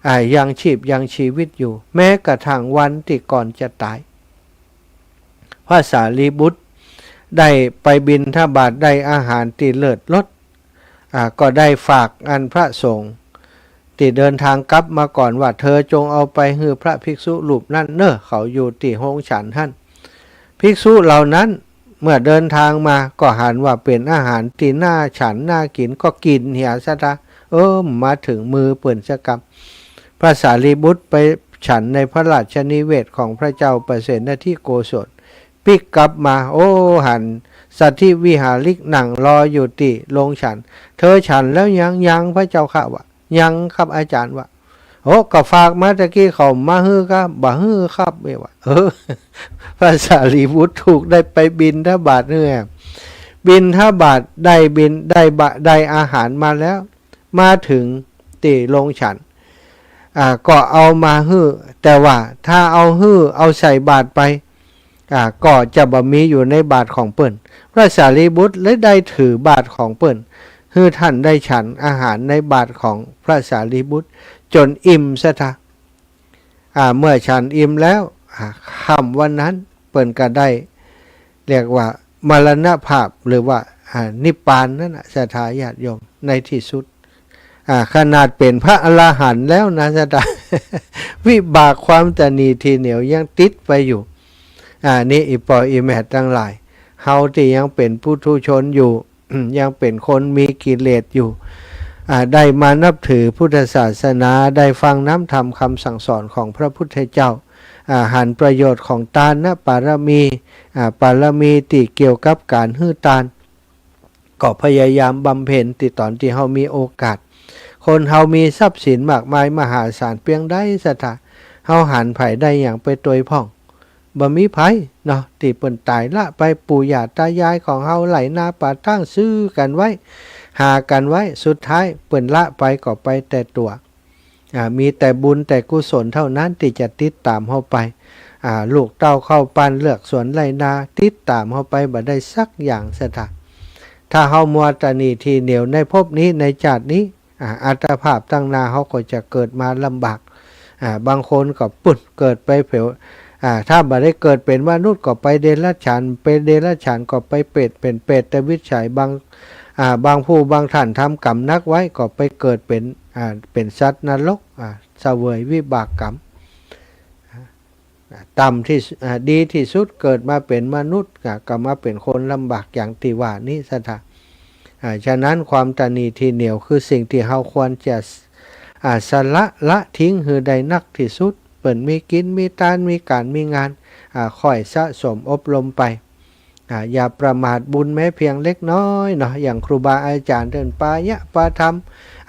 อ่า ยังชีพยังชีวิตอยู่ แม้กระทั่งวันตี้ก่อนจะต๋าย พระสารีบุตรได้ไปบิณฑบาตได้อาหารตี้เลิศรส อ่า ก็ได้ฝากอันพระสงฆ์ตี้เดินทางกลับมาก่อนว่า เธอจงเอาไปหื้อพระภิกษุรูปนั้นเน่อ เขาอยู่ตี้โฮงฉันหั้น ภิกษุเหล่านั้นเมื่อเดินทางมาก็หันว่าเป๋นอาหารตี้น่าฉันน่ากิ๋น ก็กิ๋นเหีย ศรัทธา เออ มาเถิงมือเปิ้นสักกำ พระสารีบุตรไปฉันในพระราชนิเวศของพระเจ้าปเสนทิโกศล ปิ๊กกลับมา โอ้ หันสัตถิวิหาริกนั่งรออยู่ตี้โฮงฉัน เธอฉันแล้วยัง ยังพระเจ้าข้า ว่า ยังครับอาจารย์ ว่า โอ้ ก็ฝากมาตะกี้เขามาหื้อครับ บ่หื้อครับ เอ้ย ว่า เออ พระสารีบุตรถูกได้ไปบิณฑบาตหื้อ บิณฑบาตได้บิณ ได้บะ ได้อาหารมาแล้ว มาเถิงตี้โฮงฉัน อ่า ก็เอามาหื้อ แต่ว่าถ้าเอาหื้อ เอาใส่บาตรไป อ่า ก็จะบ่มีอยู่ในบาตรของเปิ้น พระสารีบุตรเลยได้ถือบาตรของเปิ้น หื้อท่านได้ฉันอาหารในบาตรของพระสารีบุตรจ๋นอิ่ม ศรัทธา อ่า เมื่อฉันอิ่มแล้ว อ่า ค่ำวันนั้นเปิ้นก็ได้ เรียกว่ามรณภาพ หรือว่า อ่า นิพพานนั่นน่ะ ศรัทธาญาติโยม ในที่สุด อ่า ขนาดเป๋นพระอรหันต์แล้วนะ ศรัทธา วิบากความตณีทีเหนียวยังติดไปอยู่ อ่า นี่อี่ป้ออี่แม่ตังหลาย เฮาตี้ยังเป๋นปุถุชนอยู่ ยังเป๋นคนมีกิเลสอยู่ อ่า ได้มานับถือพุทธศาสนา ได้ฟังน้ำธรรมคำสั่งสอนของพระพุทธเจ้า อ่า หันประโยชน์ของตานปารมี อ่า ปารมีตี้เกี่ยวกับก๋านหื้อตาน ก็พยายามบำเพ็ญตี้ต๋อนตี้เฮามีโอกาส คนเฮามีทรัพย์สินมากมายมหาศาลเปียงใดศรัทธา เฮาหันใผได้หยังไปตวยพ่อง บ่มีใผเนาะ ตี้เปิ้นต๋ายละไป ปู่ย่าตายายของเฮาไฮ่นาป่าตางซื้อกั๋นไว้ หากั๋นไว้ สุดท้ายเปิ้นละไปก็ไปแต่ตั๋ว อ่า มีแต่บุญแต่กุศลเท่านั้นตี้จะติดต๋ามเฮาไป อ่า ลูกเต้าข้าวปานเฮือกสวนไฮ่นา ติดต๋ามเฮาไปบ่ได้สักอย่างศรัทธา ถ้าเฮามัวตะหนี่ทีเหนียวในภพนี้ในจาตินี้ อ่า อัตภาพตังหน้าเฮาก็จะเกิดมาลำบาก อ่า บางคนก็ปุ้นเกิดไปเผว อ่า ถ้าบ่ได้เกิดเป๋นมนุษย์ก็ไปเดรัจฉาน เป๋นเดรัจฉานก็ไปเปรต เป๋นเปรตวิสัย บาง อ่า บางผู้บางท่านทำกรรมหนักไว้ก็ไปเกิดเป๋น อ่า เป๋นสัตว์นรก อ่า เสวยวิบากกรรม อ่า ต่ำตี้ อ่า ดีตี้สุดเกิดมาเป๋นมนุษย์ อ่า ก็มาเป๋นคนลำบากอย่างตี้ว่านี้ศรัทธา อ่า ฉะนั้นความตะหนี่ทีเหนียวคือสิ่งตี้เฮาควรจะ อ่า สละละทิ้งหื้อได้นักตี้สุด เปิ้นมีกิ๋นมีตาน มีก๋านมีงาน อ่า ค่อยสะสมอบรมไป อ่า อย่าประมาทบุญแม้เพียงเล็กน้อยเนาะ อย่างครูบาอาจ๋ารย์เปิ้นปายะปะธรรม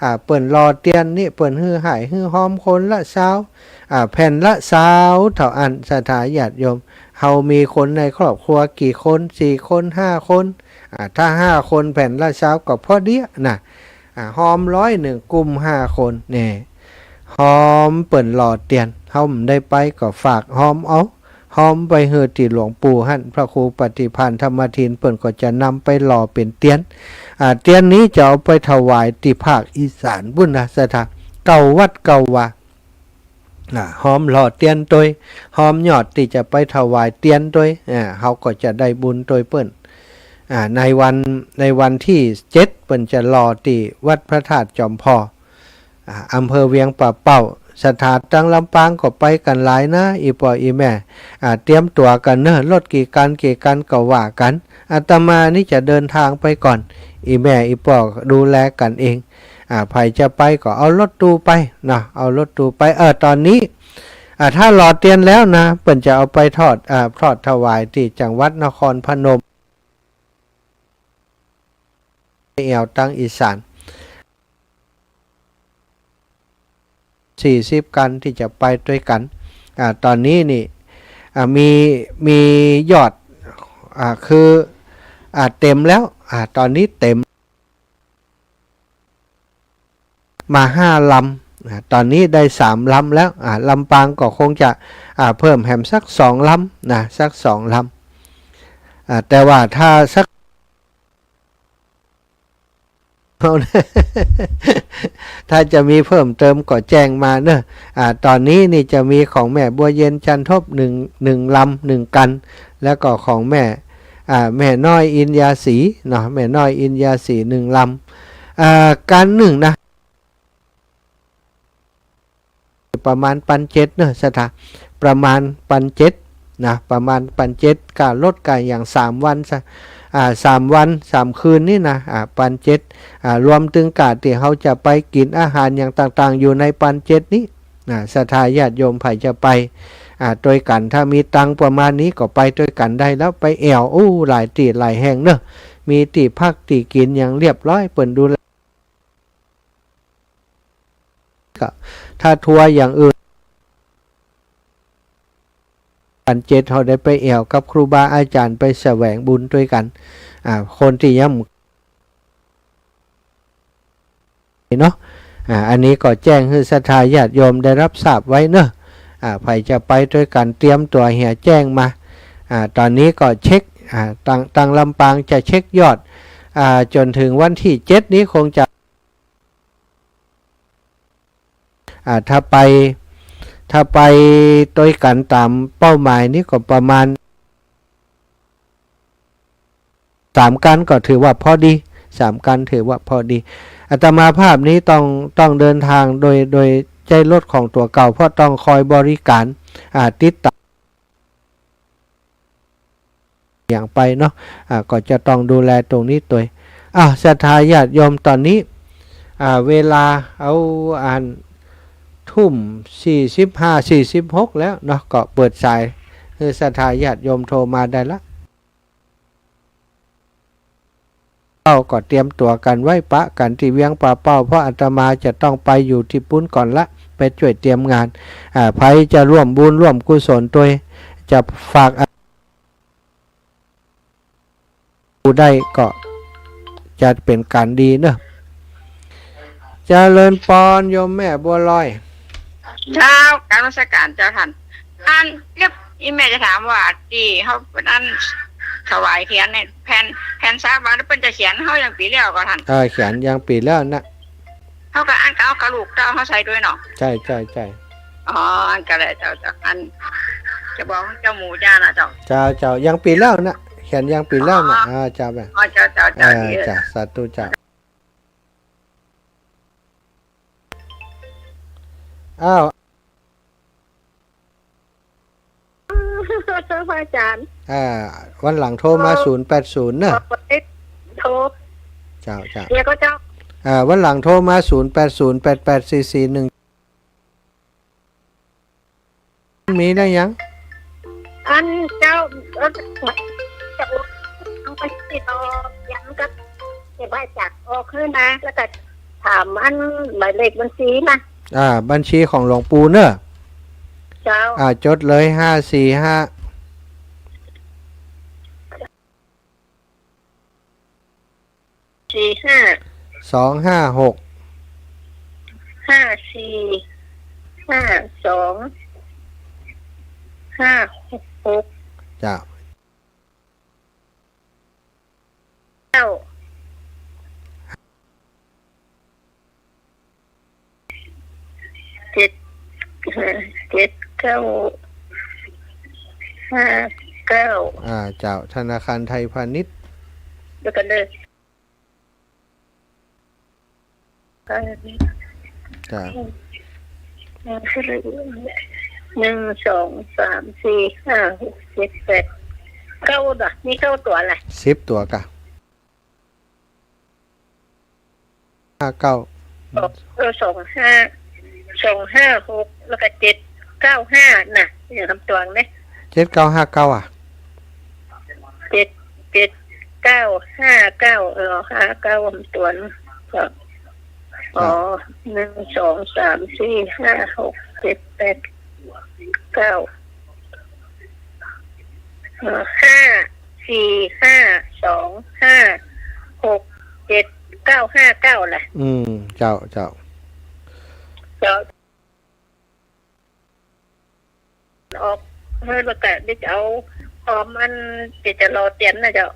อ่า เปิ้นหล่อเตียนนี่ เปิ้นหื้อห้ายหื้อฮอมคนละซาว อ่า แผ่นละซาวเท่าอั้นศรัทธาญาติโยม เฮามีคนในครอบครัวกี่คน สี่คน ห้าคน อ่า ถ้าห้าคนแผ่นละซาวก็พอดีนะ อ่า ฮอมร้อยหนึ่ง กุ้มห้าคน แน่ ฮอมเปิ้นหล่อเตียน เฮาบ่ได้ไปก็ฝากฮอมเอา ฮอมไปหื้อตี้หลวงปู่หั้น พระครูปฏิภาณธรรมทิน เปิ้นก็จะนำไปหล่อเป๋นเตียน อ่า เตียนนี้จะเอาไปถวายตี้ภาคอีสานปุ้นนะศรัทธา เก้าวัดเก้าวา อ่า ฮอมหล่อเตียนตวย ฮอมยอดตี้จะไปถวายเตียนตวย อ่า เฮาก็จะได้บุญตวยเปิ้น อ่า ในวัน ในวันตี้เจ็ด เปิ้นจะหล่อตี้วัดพระธาตุจอมพอ อ่า อำเภอเวียงป่าเป้า ศรัทธาตังลำปางก็ไปกั๋นหลายนะ อี่ป้ออี่แม่ อ่า เตรียมตั๋วกั๋นเนาะ รถกี่คันกี่คันก็ว่ากั๋น อาตมานี่จะเดินทางไปก่อน อี่แม่อี่ป้อดูแลกั๋นเอง อ่า ใผจะไปก็เอารถตู้ไปเนาะ เอารถตู้ไป เออ ต๋อนนี้ อ่า ถ้าหล่อเตียนแล้วนะ เปิ้นจะเอาไปทอด อ่า ทอดถวายตี้จังหวัดนครพนม แอ่วตังอีสาน สี่สิบคันตี้จะไปตวยกั๋น อ่า ต๋อนนี้นี่ อ่า มี มียอด อ่า คือ อ่า เต๋มแล้ว อ่า ต๋อนนี้เต๋ม มาห้าลำ อ่า ต๋อนนี้ได้สามลำแล้ว อ่า ลำปางก็คงจะ อ่า เพิ่มแหมสักสองลำนะ สักสองลำ อ่า แต่ว่าถ้าสัก ถ้าจะมีเพิ่มเติมก็แจ้งมาเนาะ อ่า ต๋อนนี้นี่จะมีของแม่บัวเย็น จันทบ หนึ่ง หนึ่งลำ หนึ่งคัน แล้วก็ของแม่ อ่า แม่น้อยอินยาศรีเนาะ แม่น้อยอินยาศรี หนึ่งลำ อ่า คันหนึ่งนะ ประมาณปันเจ็ดเนาะ ศรัทธา ประมาณปันเจ็ดนะ ประมาณปันเจ็ด ค่ารถค่าอย่าง สามวันซะ อ่า สามวัน สามคืนนี่นะ อ่า ปันเจ็ด อ่า รวมเถิงค่าตี้เฮาจะไปกิ๋นอาหารอย่างต่างๆ อยู่ในปันเจ็ดนี้ อ่า ศรัทธาญาติโยมใผจะไป อ่า ตวยกั๋น ถ้ามีตังค์ประมาณนี้ก็ไปตวยกั๋นได้แล้ว ไปแอ่ว อู้ หลายตี้หลายแห่งเนาะ มีตี้พักตี้กิ๋นอย่างเรียบร้อย เปิ้นดูแล ก็ถ้าทัวร์อย่างอื่น ปันเจ็ด เฮาได้ไปแอ่วกับครูบาอาจ๋ารย์ ไปแสวงบุญตวยกั๋น อ่า คนตี้ยัง เนาะ อ่า อันนี้ก็แจ้งหื้อศรัทธาญาติโยมได้ฮับทราบไว้เนาะ อ่า ใผจะไปตวยกั๋น เตรียมตั๋วเหียแจ้งมา อ่า ต๋อนนี้ก็เช็ค อ่า ตัง ตังลำปางจะเช็คยอด อ่า จ๋นเถิงวันตี้เจ็ดนี้คงจะ อ่า ถ้าไป ถ้าไปตวยกั๋นต๋ามเป้าหมายนี้ก็ประมาณ สามคันก็ถือว่าพอดี สามคันถือว่าพอดี อาตมาภาพนี้ต้อง ต้องเดินทางโดย โดยใจ๊รถของตั๋วเก่า เพราะต้องคอยบริก๋าร อ่า ติดต๋าม อย่างไปเนาะ อ่า ก็จะต้องดูแลตรงนี้ตวย อ้าว ศรัทธาญาติโยม ต๋อนนี้ อ่า เวลา เอา อัน ทุ่มสี่สิบห้า สี่สิบหกแล้วเนาะ ก็เปิดสายหื้อศรัทธาญาติโยมโทรมาได้ละ ป้าก็เตรียมตั๋วกั๋นไว้ปะกั๋นตี้เวียงป่าเป้า เพราะอาตมาจะต้องไปอยู่ตี้ปู๊นก่อนละ ไปจ้วยเตรียมงาน อ่า ใผจะร่วมบุญร่วมกุศลตวย จะฝาก ผู้ได้ก็จะเป๋นก๋านดีเนาะ เจริญปอนโยมแม่บัวลอย เจ้า กราบนมัสก๋านเจ้าต้าน อัน เดี๋ยว อี่แม่จะถามว่าตี้เฮาอันถวายเตียนเนี่ย แผ่น แผ่นสาบานเปิ้นจะเขียนเฮาอย่างปี๋แล้วก่อต้าน เออ เขียนอย่างปี๋แล้วนะ เฮาก็อันก็เอากระดูกเต้าเฮาใส่ตวยเนาะ ใจ้ ใจ้ ใจ้ อ๋อ อันก็ได้เจ้า เจ้า อัน จะบอกเจ้าหมู่เจ้านะเจ้า เจ้า เจ้า อย่างปี๋แล้วนะ เขียนอย่างปี๋แล้วนะ อ๋อ อ่า เจ้าแม่ อ๋อ เจ้า เจ้า เจ้า เออ ดี เจ้า สาธุเจ้า อ้าว พระอาจารย์ อ่า วันหลังโทรมา อ๋อ ศูนย์แปดศูนย์ เนอะ โทร เจ้า เจ้า เดี๋ยวก็เจ้า อ่า วันหลังโทรมา ศูนย์แปดศูนย์ แปดแปดสี่สี่หนึ่ง มีได้ยัง อันเจ้า เอ่อ จะเอาไปติดต่อยังกับเก็บไว้จากออกคืนนะ แล้วก็ถามอันหมายเลขบัญชีนะ อ่า บัญชีของหลวงปู่เนอะ เจ้า อ่า จดเลย ห้าสี่ห้า สี่ห้า สองห้าหก ห้าสี่ห้าสอง ห้าหก เจ้า เก้า เจ็ด เจ็ดเก้า ห้าเก้า อ่า เจ้า ธนาคารไทยพาณิชย์ เดี๋ยวก่อนเด้อ เก้า เจ้า หนึ่ง สอง สาม สี่ ห้า หก เจ็ด แปด เก้า เนาะ มีเก้าตั๋วแหละ สิบตั๋วก่ะ ห้าเก้า เออ สองห้า สองห้าหก แล้วก็ เจ็ดเก้าห้า น่ะ อย่างลำตวงเนี่ย เจ็ดเก้าห้าเก้า อ่ะ เจ็ด เจ็ดเก้าห้าเก้า เออ ห้าเก้า ลำตวง ก็ อ๋อ เจ้า หนึ่ง สอง สาม สี่ ห้า หก เจ็ด แปด เก้า เอ่อ ห้าสี่ห้าสองห้าหกเจ็ดเก้าห้าเก้า แหละ อืม เจ้า เจ้า เจ้า ออก เฮ้ย แล้วก็เดี๋ยวจะเอา พร้อมอัน เดี๋ยวจะรอเตียนนะเจ้า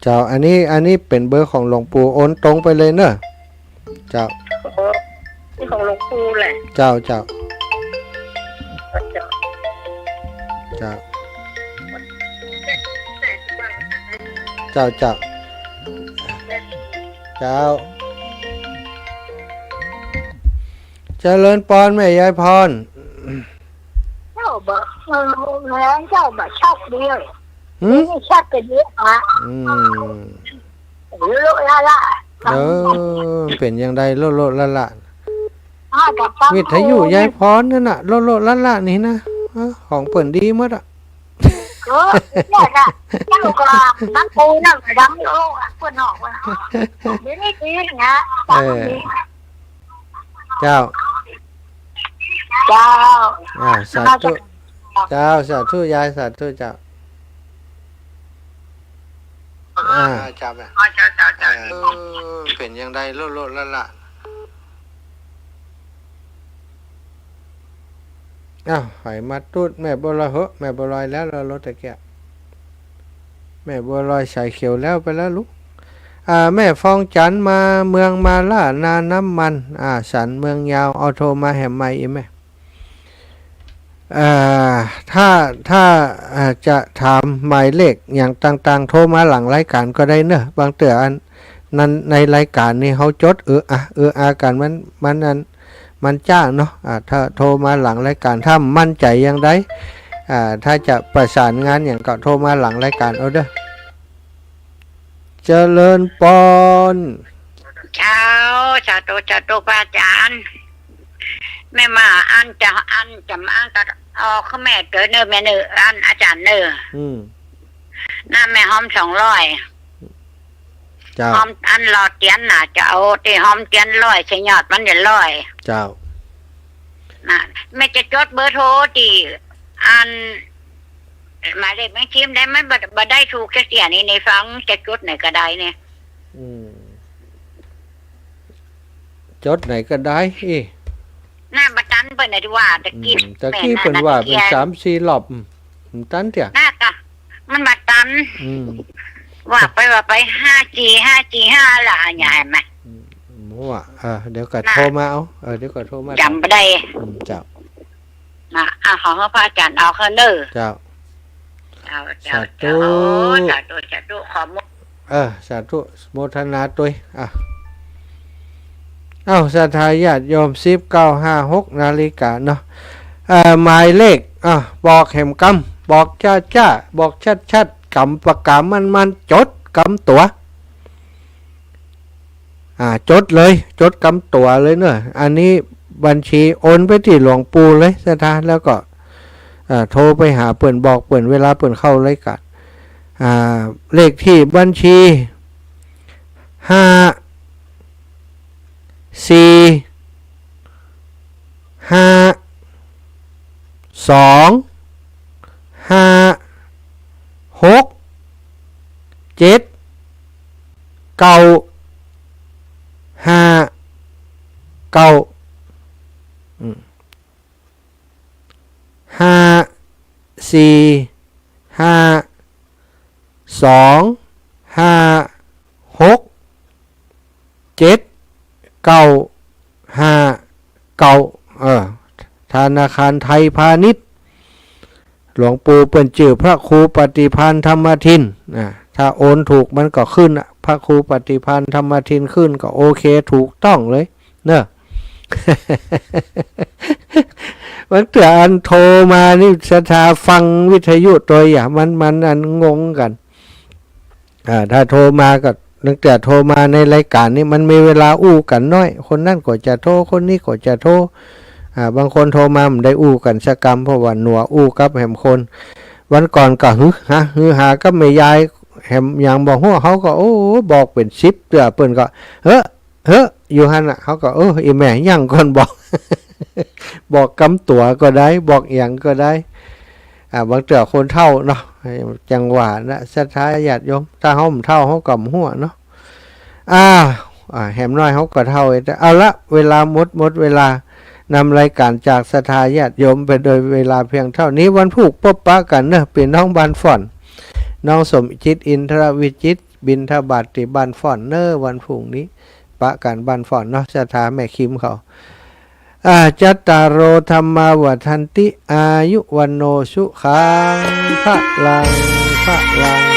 เจ้า อันนี้ อันนี้เป๋นเบอร์ของหลวงปู่ โอนตรงไปเลยเนอะ เจ้า โอ้ นี่ของหลวงปู่แหละ เจ้า เจ้า เจ้า เจ้า เจ้า เจ้า เจ้า เจริญปอนแม่ยายพร เจ้าบ่ เออ เจ้าบ่ชัดเดียว หืม นี่ชัดกันเยอะอะ อืม โลโลละละ เออ เป๋นอย่างใดโลโลละละ อ้าว แต่ฟัง วิทยุยายพรนั่นน่ะ โลโลละละนี่นะ เออ ของเปิ้นดีหมดอะ เออ เนี่ยนะ เจ้าก็นั่งปูนั่งดังโลกอะ เปิ้นออกว่า เดี๋ยวนี้ดีนะ เออ เจ้า เจ้า อ่า สาธุ เจ้า สาธุยาย สาธุเจ้า อ่า เจ้าแม่ อ๋อ เจ้า เจ้า เจ้า เออ เป๋นอย่างใดโลโลละละ อ้าว ไหมาตุ๊ดแม่บัวลอยเหอะ แม่บัวลอยแล้ว แล้วรถตะเกียะ แม่บัวลอยสายเขียวแล้วไปแล้วลูก อ่า แม่ฟองจันทร์มาเมืองมาล่านาน้ำมัน อ่า สันเมืองยาว เอาโทรมาแหมใหม่อีกแม่ อ่า ถ้า ถ้า อ่า จะถามหมายเลขอย่างต่างๆ โทรมาหลังรายก๋านก็ได้เนอะ บางเตื้ออันนั้นในรายก๋านนี่เฮาจด เออ อ่ะ เออ อากันมัน มันอัน มันจ๊าเนาะ อ่า ถ้าโทรมาหลังรายก๋าน ถ้ามั่นใจ๋อย่างใด อ่า ถ้าจะประสานงานอย่างก็โทรมาหลังรายก๋านเอาเด้อ เจริญปอน เจ้า สาธุ สาธุ พระอาจารย์ แม่มาอันจะ อันจะมาอันก็ออกแม่เต๋อเนอะ แม่เนอะ อันอาจารย์เนอะ อืม น้ำแม่หอมสองร้อย เจ้า หอมอันหล่อเตียนน่ะ จะเอาตี้หอมเตียนร้อย ใส่ยอดมันเดี๋ยวร้อย เจ้า น่ะ แม่จะจดเบอร์โทรตี้อัน หมายเลขแม่ชีได้ไหม บ่ บ่ได้ถูกจักเตื้อนี่ ในฟังจะจดไหนก็ได้เนี่ย อืม จดไหนก็ได้ เอ๊ะ หน้าบ่ตันเปิ้นน่ะตี้ว่า ตะกี้ อืม ตะกี้ แม่น่ะ เปิ้นว่า น่าจะ เปิ้น เกลียด สามสี่รอบ อืม บ่ตันเตื้อ น่ากะ มันบ่ตัน อืม ว่าไปว่าไป ห้าสี่ ห้าสี่ห้า ละ อันเนี้ย หันก่อ อืม หัว เออ เดี๋ยวก็ น่ะ โทรมาเอา เออ เดี๋ยวก็โทรมา จ๋ำบ่ได้ อืม เจ้า น่ะ อ่ะ ขอหื้อพระอาจ๋ารย์เอาเข้าเน่อ เจ้า เจ้า เจ้า สาธุ เจ้า โอ้ สาธุ สาธุ ขอมุ เออ สาธุ โมทนาตวย อ่ะ เอ้า ศรัทธาญาติโยม สิบเก้า ห้า หก นาฬิกาเนาะ เอ่อ หมายเลข อ่ะ บอกแหมกำ บอกจ้าๆ บอกชัดๆ กำปากกามั่นๆ จดกำตั๋ว อ่า จดเลย จดกำตั๋วเลยเนอะ อันนี้บัญชีโอนไปตี้หลวงปู่เลย ศรัทธา แล้วก็ อ่า โทรไปหาเปิ้น บอกเปิ้นเวลาเปิ้นเข้ารายก๋าน อ่า เลขตี้บัญชี ห้า สี่ ห้า สอง ห้า หก เจ็ด เก้า ห้า เก้า อืม ห้า สี่ ห้า สอง ห้า หก เจ็ด เก้า ห้า เก้า เออ ธนาคารไทยพาณิชย์ หลวงปู่เปิ้นจื้อพระครูปฏิภาณธรรมทิน อ่า ถ้าโอนถูกมันก็ขึ้นอะ พระครูปฏิภาณธรรมทินขึ้นก็โอเค ถูกต้องเลย เนอะ บางเตื้ออันโทรมานี่ ศรัทธาฟังวิทยุตวยอะ มัน มันอันงงกั๋น อ่า ถ้าโทรมาก็ บางเตื้อโทรมาในรายก๋านนี่ มันมีเวลาอู้กั๋นน้อย คนนั้นก็จะโทร คนนี้ก็จะโทร อ่า บางคนโทรมาบ่ได้อู้กั๋นสักกำ เพราะว่าหนัวอู้กับแหมคน วันก่อนก็ฮือฮา ฮือฮากับแม่ยาย แหมหยังบ่ฮู้ เฮาก็ โอ้ บอกเป๋นสิบเตื้อ เปิ้นก็ เฮ้อ เฮ้อ อยู่หั้นน่ะ เฮาก็ เออ อีแม่ยังก่อนบอก บอกกำตั๋วก็ได้ บอกหยังก็ได้ อ่า บางเตื้อคนเฒ่าเนาะ จั่งว่านะ ศรัทธาญาติโยม ถ้าเฮาบ่เฒ่า เฮาก็บ่ฮู้เนาะ อ่า อ่า แหมน้อยเฮาก็เฒ่า เอาละ เวลาหมด หมดเวลา นำรายก๋านจากศรัทธาญาติโยมไปโดยเวลาเพียงเท่านี้ วันพูกปะกั๋นเนอะ ปี้น้องบ้านฝ่อน น้องสมจิต อินทรวิจิตร บิณฑบาตตี้บ้านฝ่อนเนอะ วันพูกนี้ ปะกั๋นบ้านฝ่อนเนาะ ศรัทธาแม่คิมเขา อา จัตตาโร ธัมมา วัฑฒันติ อายุ วัณโณ สุขัง พะลัง พะลัง